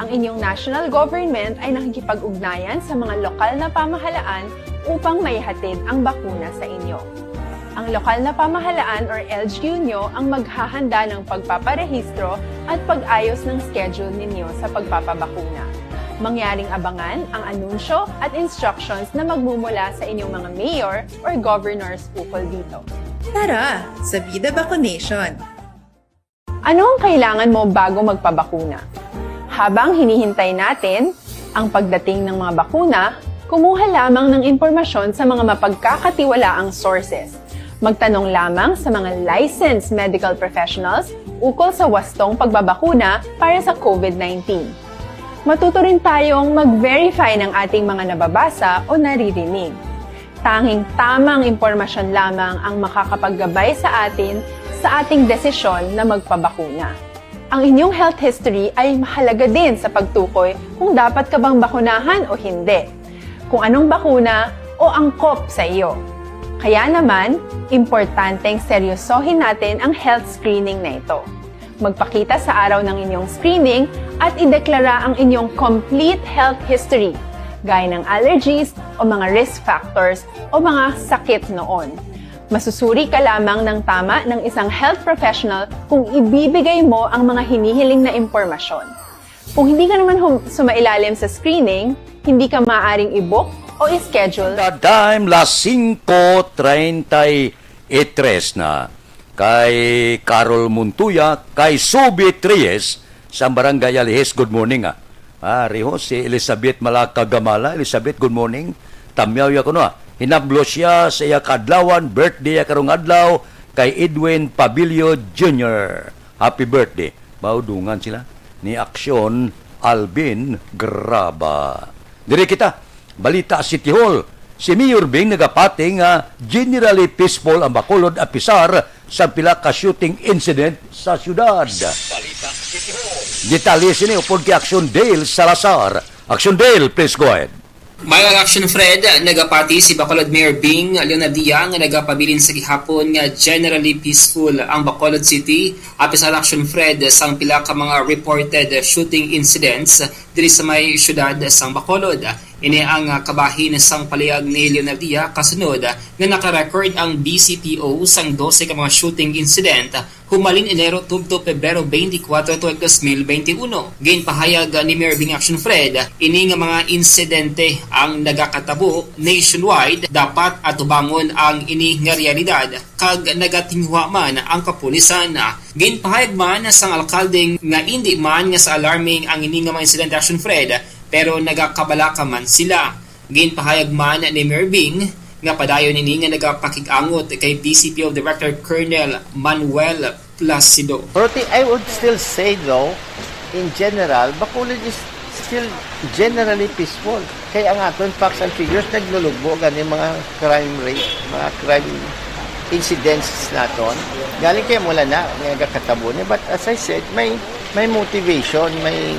Ang inyong national government ay nakikipag-ugnayan sa mga lokal na pamahalaan upang maihatid ang bakuna sa inyo. Ang lokal na pamahalaan or L G U nyo ang maghahanda ng pagpaparehistro at pag-ayos ng schedule ninyo sa pagpapabakuna. Mangyaring abangan ang anunsyo at instructions na magmumula sa inyong mga mayor or governors ukol dito. Tara sa Vida Bakunation! Ano ang kailangan mo bago magpabakuna? Habang hinihintay natin ang pagdating ng mga bakuna, kumuha lamang ng impormasyon sa mga mapagkakatiwalaang sources. Magtanong lamang sa mga licensed medical professionals ukol sa wastong pagbabakuna para sa COVID nineteen. Matuto rin tayong mag-verify ng ating mga nababasa o naririnig. Tanging tamang impormasyon lamang ang makakapaggabay sa atin sa ating desisyon na magpabakuna. Ang inyong health history ay mahalaga din sa pagtukoy kung dapat ka bang bakunahan o hindi, kung anong bakuna o angkop sa iyo. Kaya naman, importanteng seryosohin natin ang health screening na ito. Magpakita sa araw ng inyong screening at ideklara ang inyong complete health history, gaya ng allergies o mga risk factors o mga sakit noon. Masusuri ka lamang ng tama ng isang health professional kung ibibigay mo ang mga hinihiling na impormasyon. Kung hindi ka naman hum- sumailalim sa screening, hindi ka maaaring i-book o i-schedule. The time, las singko treinta y tres na. Kay Carol Montoya, kay Subi Reyes, sa Barangay Alihis, good morning, ah. Ah, riho si Elizabeth Malaka Gamala. Elizabeth, good morning. Tamyaw ya kuno, ah. Hinablo siya sa iya kaadlawan, birthday ya karong adlaw, kay Edwin Pabilio Junior. Happy birthday. Maudungan sila ni Aksyon Alvin Graba. Diri kita, Balita City Hall. Si Mayor Bing nagapati nga generally peaceful ang Bacolod apisar sa pila ka shooting incident sa syudad. Detalye sini upod kay Action Dale Salazar. Action Dale, please go ahead. Mayor Action Fred, nagapati si Bacolod Mayor Bing Leonardia nga nagapabilin sa gihapon nga generally peaceful ang Bacolod City, apisar Action Fred sang pila ka mga reported shooting incidents diri sa may siyudad sang Bacolod. Ini ang, ah, kabahin sang palihag ni Leonardia kasunod, ah, nga naka-record ang B C P O sang dose ka mga shooting incident, ah, humalin Enero tubtob Pebrero twenty-four tuig dos mil twenty-one. Ginpahayag, ah, ni Mayor Bing Action Fred, ini nga mga insidente ang nagakatabo nationwide, dapat atubangon ang ini nga realidad kag nagatinguha man ang kapulisan. Ginpahayag man sang alkalde nga indi man nga sa alarming ang ini nga mga insidente, Action Fred, pero nagakabalaka man sila. Ginpahayag man ni Mayor Bing nga padayon ini nga nagapakig-angot kay B C P O Director Colonel Manuel Placido. Pero ti-, I would still say, though, in general, Bacolod is still generally peaceful. Kay ang aton facts and figures naglulugbo gani mga crime rate, mga crime incidents naton. Galing kay mula na nga nagakatabo ni. But as I said, may, may motivation, may,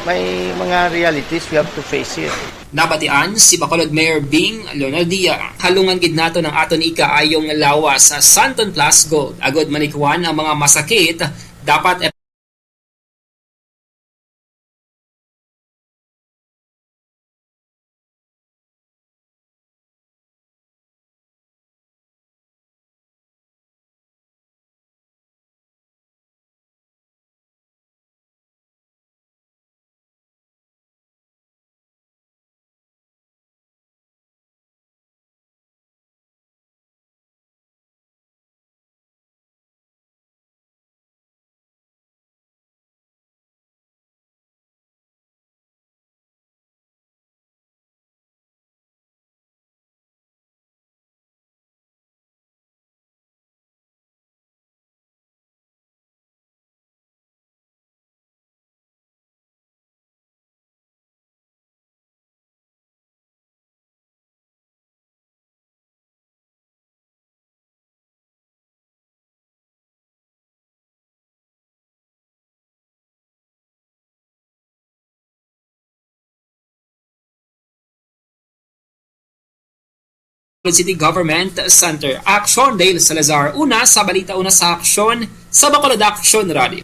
may mga realities we have to face here. Nabatian si Bacolod Mayor Bing Leonardia. Halungan gid naton ang aton ikaayong lawas sa Santon Plus Gold. Agod malikwan ang mga masakit, dapat City Government Center. Aksyon, Dale Salazar. Una sa balita, una sa aksyon, sa Bacolod Aksyon Radio.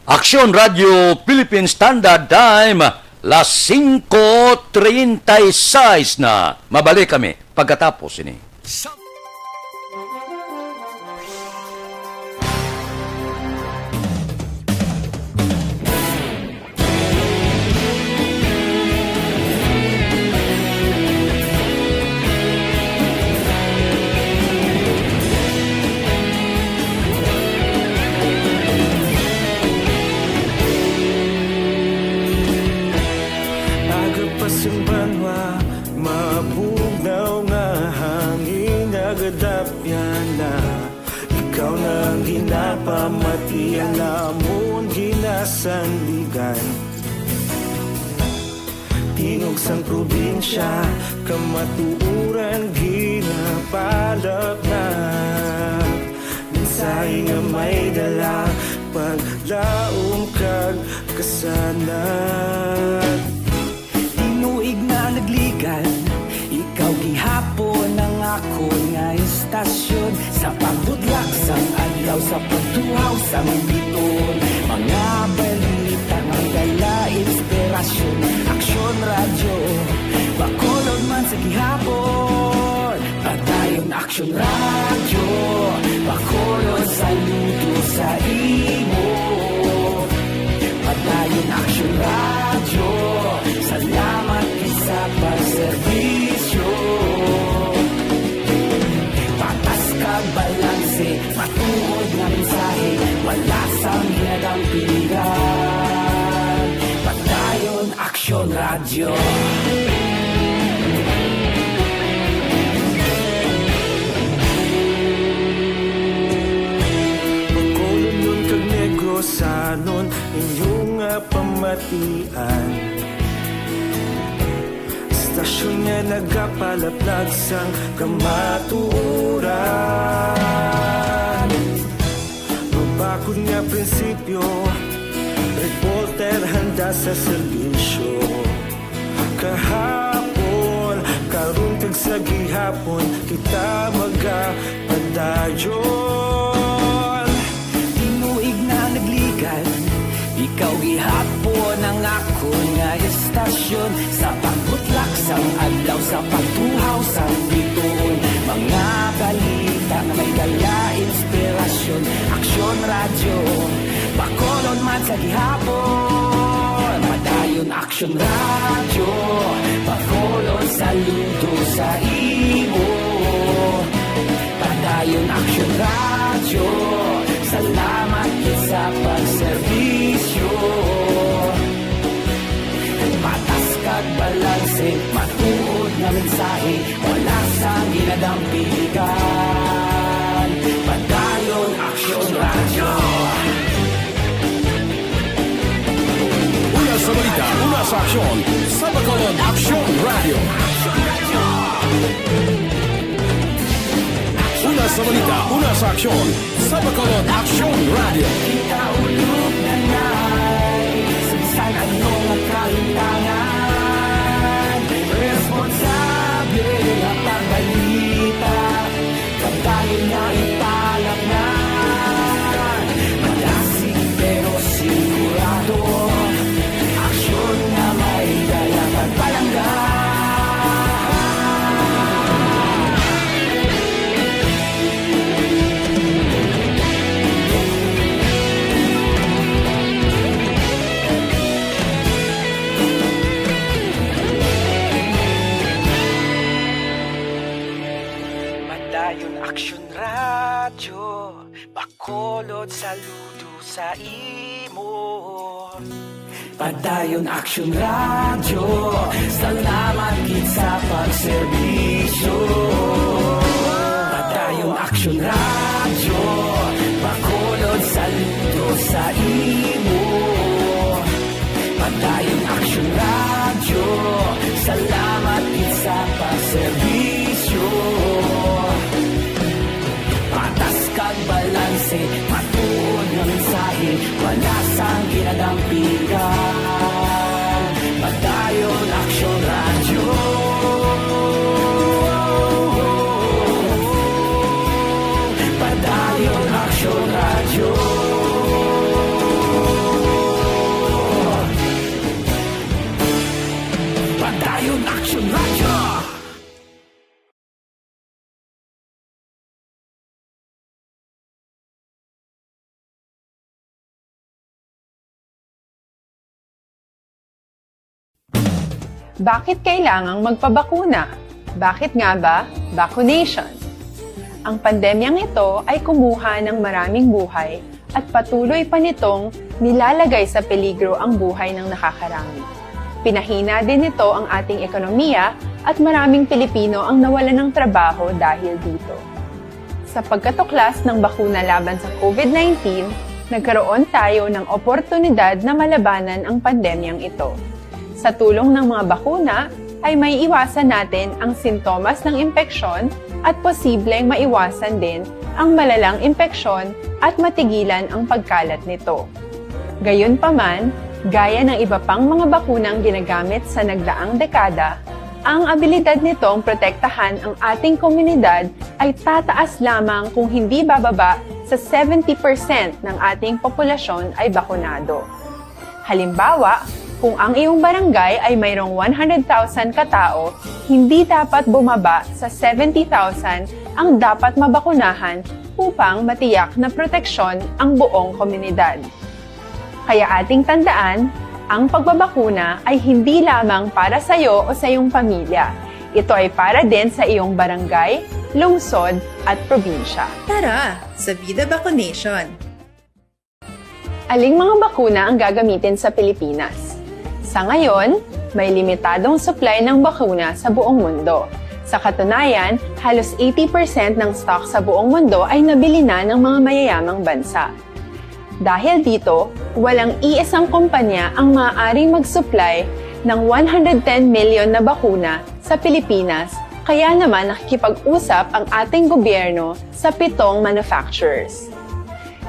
Aksyon Radio Philippine Standard Time, las singko treinta y seis na. Mabalik kami pagkatapos ini. Aga pa sing banwa, mabugnaw nga hangin, nagadapyan na. Ikaw na ang ginapamati, ang amon ginasandigan. Tingog sang probinsya, kamatuoran ginapalapnap. Mensahe nga may dala, paglaom kag kasanag. Tinuig na nagligan, ikaw gihapon ang akon nga istasyon. Sa pagbudlak sang adlaw, sa pagtuhaw sang biton, mga balita nga dala inspirasyon. Aksyon Radyo, Bacolod man sa gihapon. Padayon Aksyon Radyo, Bacolod, saludo sa imo. Padayon Aksyon Radyo, salamat gid sa pagserbisyo. Patas kag balanse, matuod nga mensahe, wala sang ginadampigan. Padayon Aksyon Radyo. Bacolodnon kag Negrosanon, inyo nga pamatian. Istasyon nga nagapalaplag sang kamatuoran. Mabakod nga prinsipyo, reporter handa sa serbisyo. Kahapon, karon, kag sa gihapon, kita magapadayon. Tinuig na nagligan, ikaw gihapon ang akon nga istasyon. Sa pagbutlak sang adlaw, sa pagtuhaw sang bituon, mga balita nga may dala inspirasyon. Aksyon Radyo, Bacolod man sa gihapon. Padayon Aksyon Radyo, Bacolod, saludo sa imo. Padayon Aksyon Radyo, salamat gid sa pagserbisyo. Patas kag balanse, matuod nga mensahe, wala sang ginadampigan. Padayon Aksyon Radyo. Una sa balita, una sa aksyon, sa Bacolod Aksyon Radyo. Una sa balita, una sa aksyon, sa Bacolod Aksyon Radyo. Kita ulog na nay, sa bisan ano nga kalimtangan, responsable nga pagbalita. Padayon nga ipalapngan, madasig pero sigurado, aksyon nga may dala pagpalangga. Padayon Aksyon Radyo, Bacolod, saludo sa imo. Padayon Aksyon Radyo, salamat gid sa pagserbisyo. Padayon Aksyon Radyo, Bacolod, saludo sa imo. Padayon Aksyon Radyo, salamat gid sa pagserbisyo. Patas kag balanse, matuod nga mensahe, wala sang ginadampigan. Padayon Aksyon Radyo. Bakit kailangang magpabakuna? Bakit nga ba vaccination? Ang pandemyang ito ay kumuha ng maraming buhay at patuloy pa nitong nilalagay sa peligro ang buhay ng nakakarami. Pinahina din nito ang ating ekonomiya at maraming Pilipino ang nawalan ng trabaho dahil dito. Sa pagkatuklas ng bakuna laban sa COVID nineteen, nagkaroon tayo ng oportunidad na malabanan ang pandemyang ito. Sa tulong ng mga bakuna, ay maiiwasan natin ang sintomas ng impeksyon at posibleng maiwasan din ang malalang impeksyon at matigilan ang pagkalat nito. Gayunpaman, gaya ng iba pang mga bakunang ginagamit sa nagdaang dekada, ang abilidad nitong protektahan ang ating komunidad ay tataas lamang kung hindi bababa sa seventy percent ng ating populasyon ay bakunado. Halimbawa, kung ang iyong barangay ay mayroong one hundred thousand katao, hindi dapat bumaba sa seventy thousand ang dapat mabakunahan upang matiyak na proteksyon ang buong komunidad. Kaya ating tandaan, ang pagbabakuna ay hindi lamang para sa iyo o sa iyong pamilya. Ito ay para din sa iyong barangay, lungsod, at probinsya. Tara, sa Vida Vaccination! Aling mga bakuna ang gagamitin sa Pilipinas? Sa ngayon, may limitadong supply ng bakuna sa buong mundo. Sa katunayan, halos eighty percent ng stock sa buong mundo ay nabili na ng mga mayayamang bansa. Dahil dito, walang iisang kumpanya ang maaaring mag-supply ng one hundred ten million na bakuna sa Pilipinas, kaya naman nakikipag-usap ang ating gobyerno sa pitong manufacturers.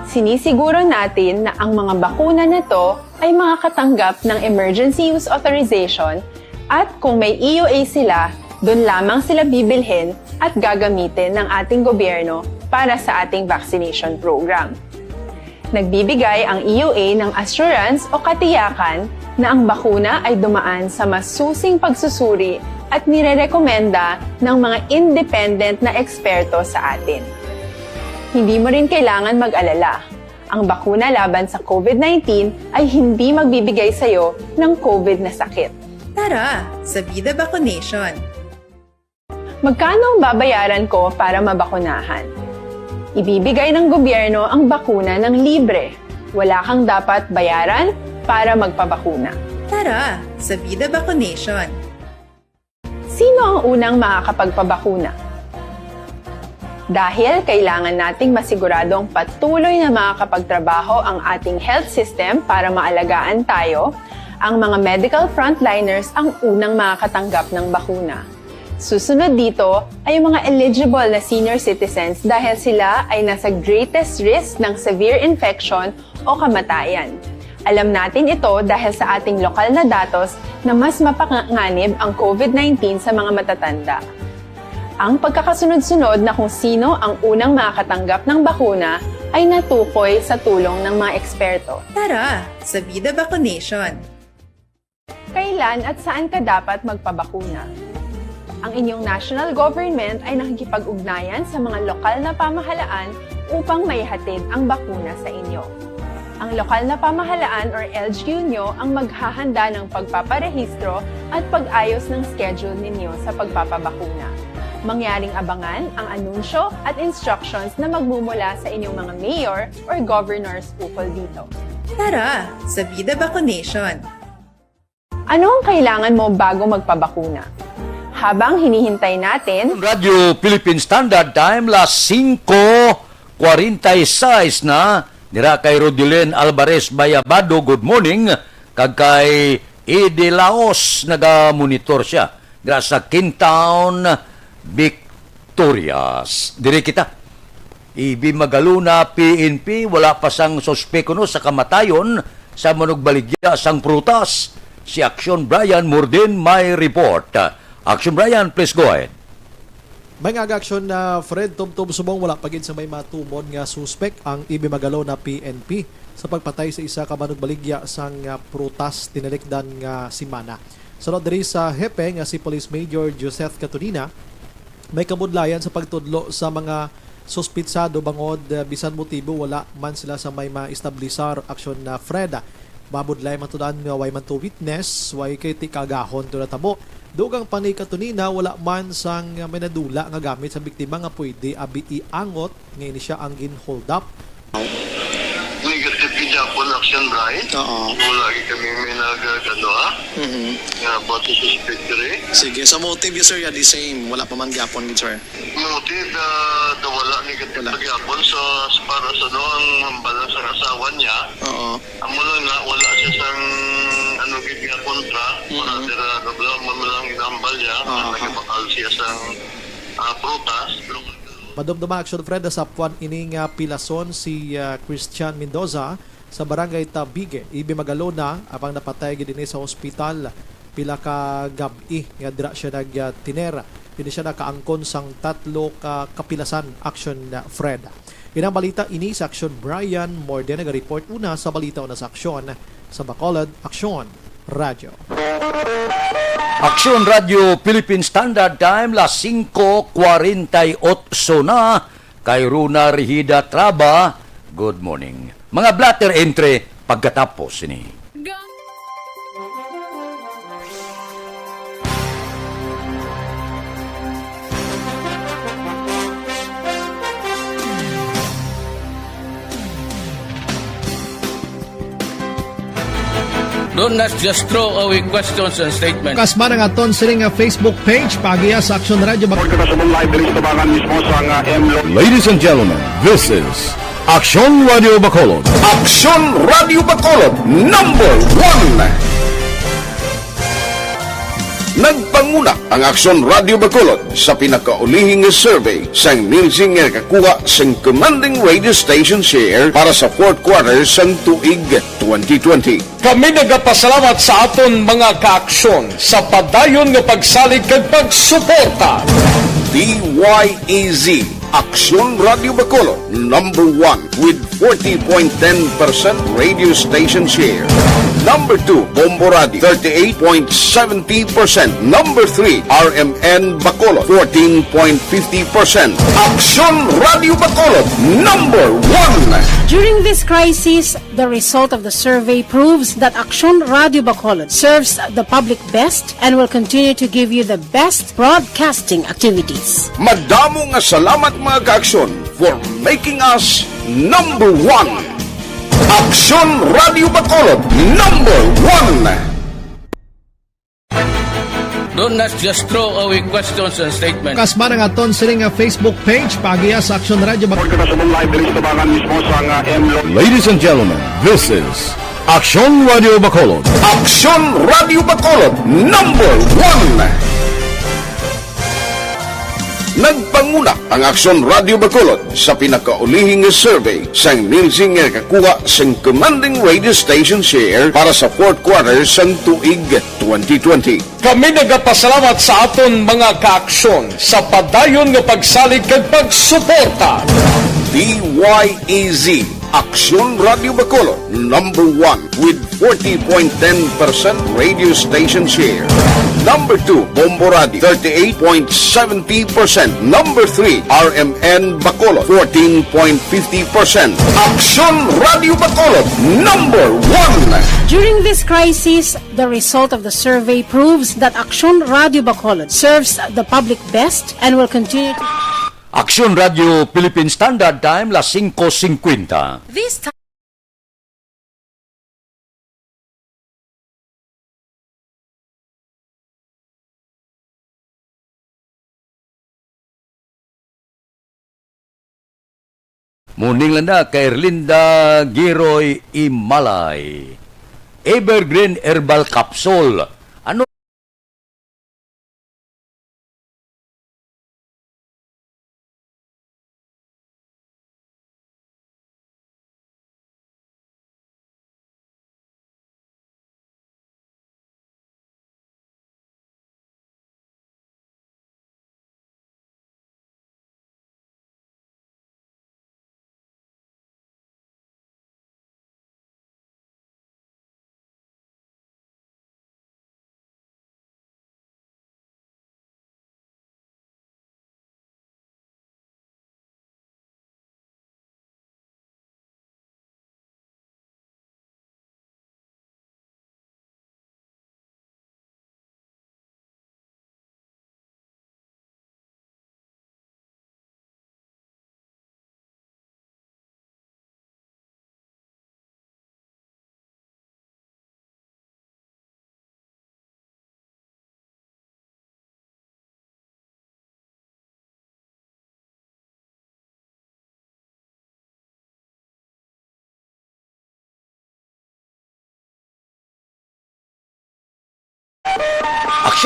Sinisiguro natin na ang mga bakuna na to ay makakatanggap ng emergency use authorization at kung may E U A sila, doon lamang sila bibilhin at gagamitin ng ating gobyerno para sa ating vaccination program. Nagbibigay ang E U A ng assurance o katiyakan na ang bakuna ay dumaan sa masusing pagsusuri at nirerekomenda ng mga independent na eksperto sa atin. Hindi mo rin kailangan mag-alala. Ang bakuna laban sa COVID nineteen ay hindi magbibigay sa iyo ng COVID na sakit. Tara, sa Vida Vaccination! Magkano ang babayaran ko para mabakunahan? Ibibigay ng gobyerno ang bakuna ng libre. Wala kang dapat bayaran para magpabakuna. Tara, sa Vida Vaccination! Sino ang unang makakapagpabakuna? Dahil kailangan nating masiguradong patuloy na makakapagtrabaho ang ating health system para maalagaan tayo, ang mga medical frontliners ang unang makakatanggap ng bakuna. Susunod dito ay ang mga eligible na senior citizens dahil sila ay nasa greatest risk ng severe infection o kamatayan. Alam natin ito dahil sa ating lokal na datos na mas mapanganib ang COVID nineteen sa mga matatanda. Ang pagkakasunod-sunod na kung sino ang unang makakatanggap ng bakuna ay natukoy sa tulong ng mga eksperto. Tara, sa Vida Vaccination! Kailan at saan ka dapat magpabakuna? Ang inyong national government ay nakikipag-ugnayan sa mga lokal na pamahalaan upang maihatid ang bakuna sa inyo. Ang lokal na pamahalaan or L G U nyo ang maghahanda ng pagpaparehistro at pag-ayos ng schedule ninyo sa pagpapabakuna. Mangyaring abangan ang anunsyo at instructions na magmumula sa inyong mga mayor or governors ukol dito. Tara, sa Vida Vaccination! Ano ang kailangan mo bago magpabakuna? Habang hinihintay natin, Radyo Philippine Standard Time, las singko kwarenta y seis na. Dira kay Rodilyn Alvarez Bayabado, good morning. Kag kay Eddie Laos, naga-monitor siya dira sa Kintown, Victoria. Diri kita. E B Magalona, P N P, wala pa sang suspek kuno sa kamatayon sa manugbaligya sang prutas. Si Action Brian Murdin may report. Action Brian, please go ahead. May nga aga aksyon na Fred, tubtob subong wala pa gid sa may matumon nga suspek ang E B Magalona P N P sa pagpatay sa isa ka manugbaligya sang, ah, prutas tinalikdan nga semana. Sunod diri sa hepe nga si Police Major Joseph Catonina, may kabudlayan sa pagtudlo sa mga suspitsado bangod, ah, bisan motibo, wala man sila sa may maestablisar aksyon na Fred. Mabudlay man tudan nga way man to witness, way kay ti kaagahon to natabo. Dugang pa ni katunina, wala man sang may nadula nga gamit sa biktima nga pwede abi iangot nga ini siya ang gin-hold up. Negative gid gyapon, Action Bright. Oo. Wala gid kami may nag-, ano, ha? Mhm. Nga about sa suspect diri. Sige, sa motive, yes, sir, yeah, the same. Wala pa man gyapon gid, sir. Motive, ah, wala, negative Wala. pa gyapon. So, as far as, ano, ang hambal sa asawa niya, Oo. Amo lang nga, wala siya sang, ano, gid nga kontra. Mm. Wala sila, ano, wala man lang ginambal niya. Ah, Nagabakal siya sang, ah, prutas. Madumduma, Action Fred, nasapwan ini nga pilason si, ah, Christian Mendoza sa Barangay Tabigue, Ibe, Magalona, apang napatay gid ini sa ospital pila ka gab-i nga dira siya nagtiner. Diri siya nakaangkon sang tatlo ka kapilasan, Action Fred. Inang balita ini sa Action Brian Morde, naga-report una sa balita una sa Aksyon sa Bacolod, Aksyon Radyo. Aksyon Radyo Philippine Standard Time, las singko kwarenta y otso na. Kay Runa Rihida Traba, good morning. Mga blotter entry pagkatapos ini. Don't, let's just throw away questions and statements. Kasman ang aton sining nga Facebook page, paagiha sa Aksyon Radyo Bac- Pagkakasabong live diri sa tabangan mismo sa nga M Lo- Ladies and gentlemen, this is Aksyon Radio Bacolod. Aksyon Radio Bacolod, number one. Nagpanguna ang Aksyon Radio Bacolod sa pinakaulihing survey sang Nielsen nga nakakuha sang commanding radio station share para sa fourth quarter sang tuig twenty twenty. Kami nagapasalamat sa aton mga kaaksyon sa padayon nga pagsalig kag pagsuporta. D Y E Z, Aksyon Radio Bacolod, number one with forty point ten percent radio station share. Number two, Bombo Radio, thirty-eight point seventy percent. Number three, R M N Bacolod, fourteen point fifty percent. Aksyon Radio Bacolod, number one. During this crisis, the result of the survey proves that Aksyon Radio Bacolod serves the public best and will continue to give you the best broadcasting activities. Madamo nga salamat, mga kaaksyon, for making us number one. Aksyon Radio Bacolod, number one. Don't, let's just throw away questions and statements. Kasman ang aton sining nga Facebook page, paagiha sa Aksyon Radio Bac- Pagkakasabong live diri sa tabangan mismo sa nga M Lo- Ladies and gentlemen, this is Aksyon Radio Bacolod. Aksyon Radio Bacolod, number one. Nagpanguna ang Aksyon Radio Bacolod sa pinakaulihing survey sang Nielsen nga nakakuha sang commanding radio station share para sa fourth quarter sang tuig twenty twenty. Kami nagapasalamat sa aton mga kaaksyon sa padayon nga pagsalig kag pagsuporta. D Y E Z, Aksyon Radio Bacolod, number one with forty point ten percent radio station share. Number two, Bombo Radio, thirty-eight point seventy percent. Number three, R M N Bacolod, fourteen point fifty percent. Aksyon Radio Bacolod, number one. During this crisis, the result of the survey proves that Aksyon Radio Bacolod serves the public best and will continue to Aksyon Radio Philippine Standard Time, las singko singkwenta. This time. Morning lang na kay Erlinda Giroy Imalay. Evergreen Herbal Capsule. Ano?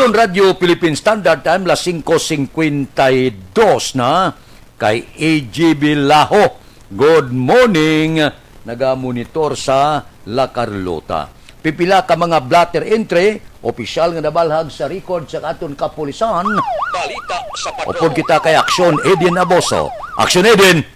Radyo Philippine Standard Time, las singko singkwenta y dos na. Kay A G B Laho, good morning. Nagamonitor sa La Carlota. Pipila ka mga blotter entry, opisyal nga nabalhag sa record sa aton kapulisan. Balita sa Patrol. Upod kita kay Aksyon Eden Aboso. Aksyon Eden!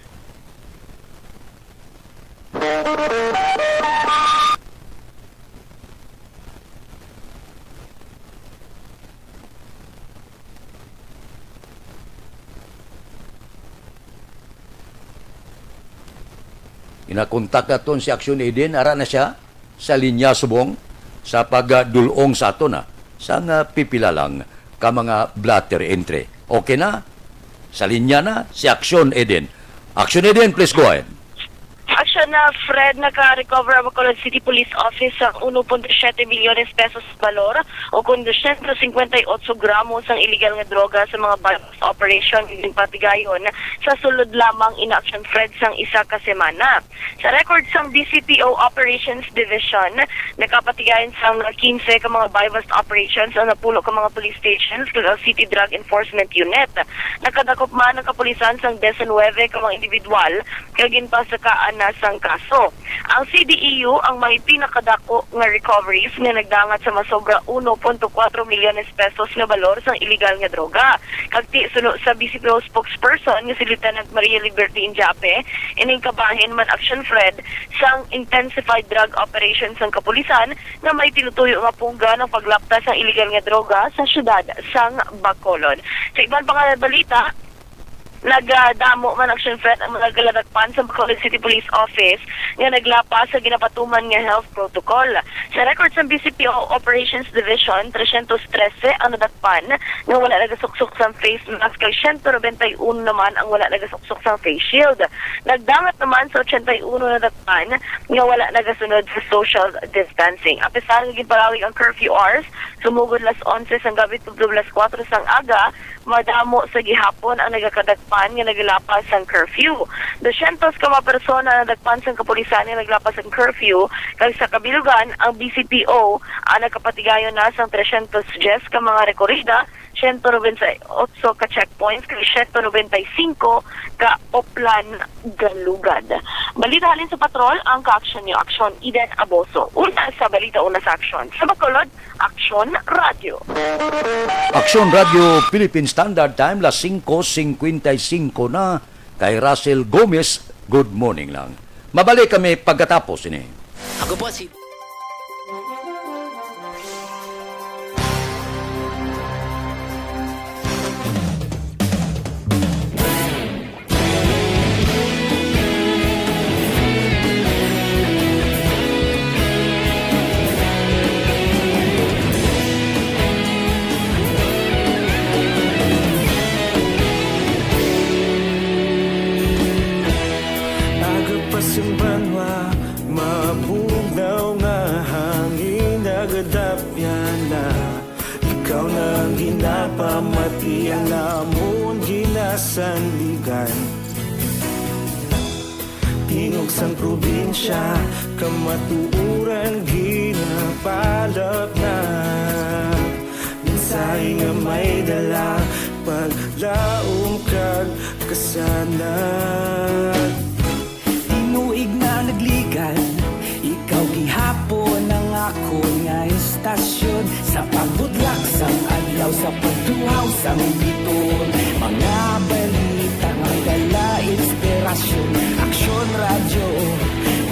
Ginakontak naton si Aksyon Eden, ara na siya sa linya subong sa pagdul-ong sa aton, ah, sang, ah, pipila lang ka mga blotter entry. Okay na? Sa linya na si Aksyon Eden. Aksyon Eden, please go ahead. Aksyon na, Fred, naka-recover ang Bacolod City Police Office sang uno punto siete milyones pesos valor o kon dosyentos singkwenta y otso gramo sang illegal nga droga sa mga buy-bust operation nga ginpatigayon sa sulod lamang ini, Aksyon Fred, sang isa ka semana. Sa record sang B C P O Operations Division, nakapatigayon sang kinse ka mga buy-bust operations ang napulo ka mga police stations kag ang City Drug Enforcement Unit. Nakadakop man ang kapulisan sang diecinuebe ka mga individual kag ginpasakaan na sang kaso. Ang C D E U ang may pinakadako nga recoveries nga nagdangat sa masobra uno punto kuwatro milyones pesos nga balor sang iligal nga droga. Kag ti suno sa B C P O spokesperson nga si Lieutenant Maria Liberty Injape, ining kabahin man, Aksyon Fred, sang intensified drug operation sang kapulisan nga may tinutuyo nga pungga ng paglapta sang iligal nga droga sa siyudad sang Bacolod. Sa iban pa nga balita, nagdamo man, Aksyon Fred, ang mga ginadakpan sa Bacolod City Police Office nga naglapas sa ginapatuman nga health protocol. Sa record sang B C P O Operations Division, tresyentos trese ang nadakpan nga wala nagasuksok sang face mask, kag siyento nobenta y uno naman ang wala nagasuksok sang face shield. Nagdangat naman sa ochenta y uno nadakpan nga wala nagasunod sa social distancing. Apesar nga ginpalawig ang curfew hours, sumugod las onse sang gabi tubtob las kuwatro sang aga, madamo sa gihapon ang nagakadakpan nga naglapas sang curfew. Dosyentos ka mga persona ang nadakpan sang kapulisan nga naglapas sang curfew, kag sa kabilugan, ang B C P O ang nagkapatigayon na sang tresyentos diyes ka mga rekorida, siyento nobenta y otso ka checkpoints, kag siyento nobenta y singko ka oplan galugad. Balita halin sa patrol, ang kaaksyon niyo, Aksyon Eden Aboso. Una sa balita, una sa aksyon. Sa Bacolod, Aksyon Radyo. Aksyon Radyo Philippine Standard Time, las singko singkwenta y singko na. Kay Russell Gomez, good morning lang. Mabalik kami pagkatapos ini. Ako po si Aga pa sing banwa, mabugnaw nga hangin nagadapyan na. Ikaw na ang ginapamati, ang amon ginasandigan. Tingog sang probinsya, kamatuoran ginapalapnat. Mensahe nga may dala, paglaom kag kasanag. Tinuig na nagligan, ikaw gihapon ang akon nga istasyon. Sa pagbudlak sang adlaw, sa pagtuhaw sang biton, mga balita nga dala inspirasyon. Aksyon Radyo,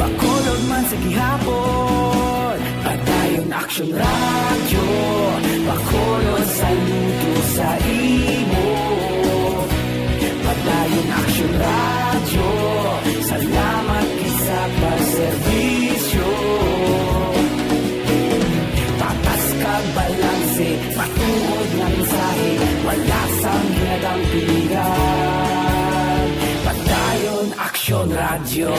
Bacolod man sa gihapon. Padayon Aksyon Radyo, Bacolod, saludo sa imo. Padayon Aksyon Radyo, salamat gid sa pagserbisyo. Patas kag balanse, matuod nga mensahe, wala sang ginadampigan. Padayon Aksyon Radyo.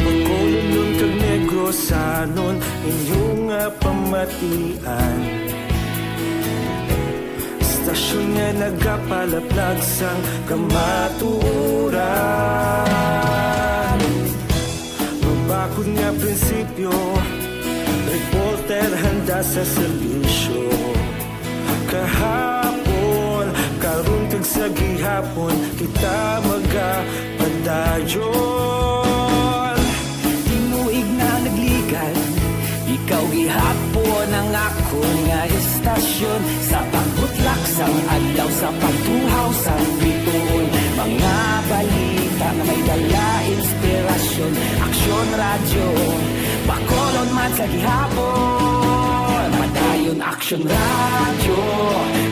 Bacolodnon kag Negrosanon, inyo nga pamatian. Istasyon nga nagapalaplag sang kamatuoran. Nga prinsipyo, reporter handa sa serbisyo. Kahapon, karon kag sa gihapon, kita magapadayon. Tinuig na nagligad, ikaw gihapon ang akon nga istasyon. Sa pagbutlak sang adlaw, sa pagtuhaw sang bituon, mga balita nga may dala inspirasyon. Aksyon Radyo, Bacolod man sa gihapon. Padayon Aksyon Radyo,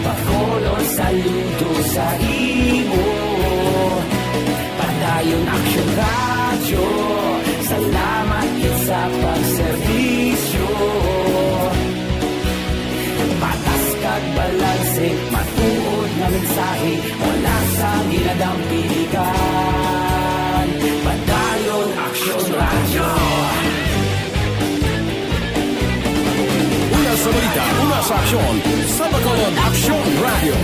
Bacolod saludo sa imo. Padayon Aksyon Radyo, salamat gid sa pagserbisyo. Patas kag balanse, matuod nga mensahe, wala sang ginadampiligan. Padayon Aksyon Radyo. Una sa balita, una sa aksyon, sa Bacolod Aksyon Radyo.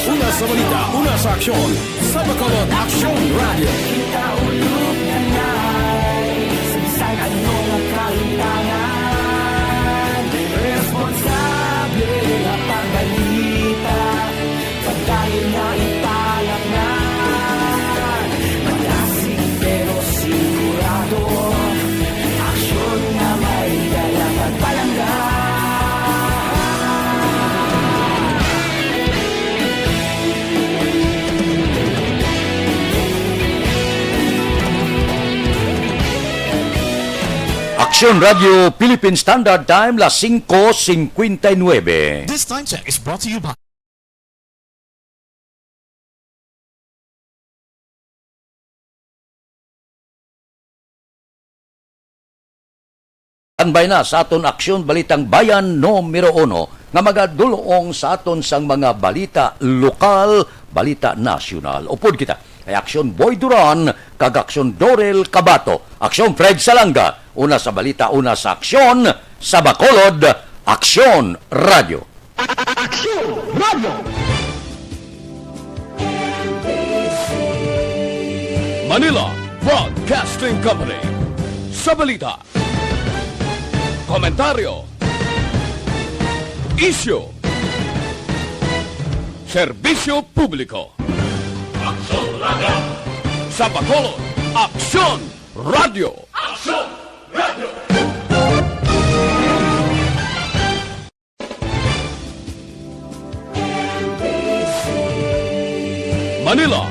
Una sa balita, una sa aksyon, sa Bacolod Aksyon Radyo. Kita ulog na nai, sa bisan ano nga kahitangan, responsable nga pagbalita, pagdayon nga ipalaknag. Malasig pero sigurado, aksyon nga may dala pagpalangga. Aksyon Radyo Philippine Standard Time, las singko singkwenta y nuebe. This time check is brought to you by Tanbay na sa aton Aksyon Balitang Bayan numero uno nga magadulong sa aton sang mga balita lokal, balita nasyonal. Upod kita kay Aksyon Boy Duran kag Aksyon Dorel Cabato. Aksyon Fred Salanga, una sa balita, una sa aksyon, sa Bacolod, Aksyon Radyo. Aksyon Radyo. Manila Broadcasting Company. Sa balita, komentaryo, isyu, serbisyo publiko. Aksyon Radyo. Sa Bacolod, Aksyon Radyo. Aksyon Radyo. Manila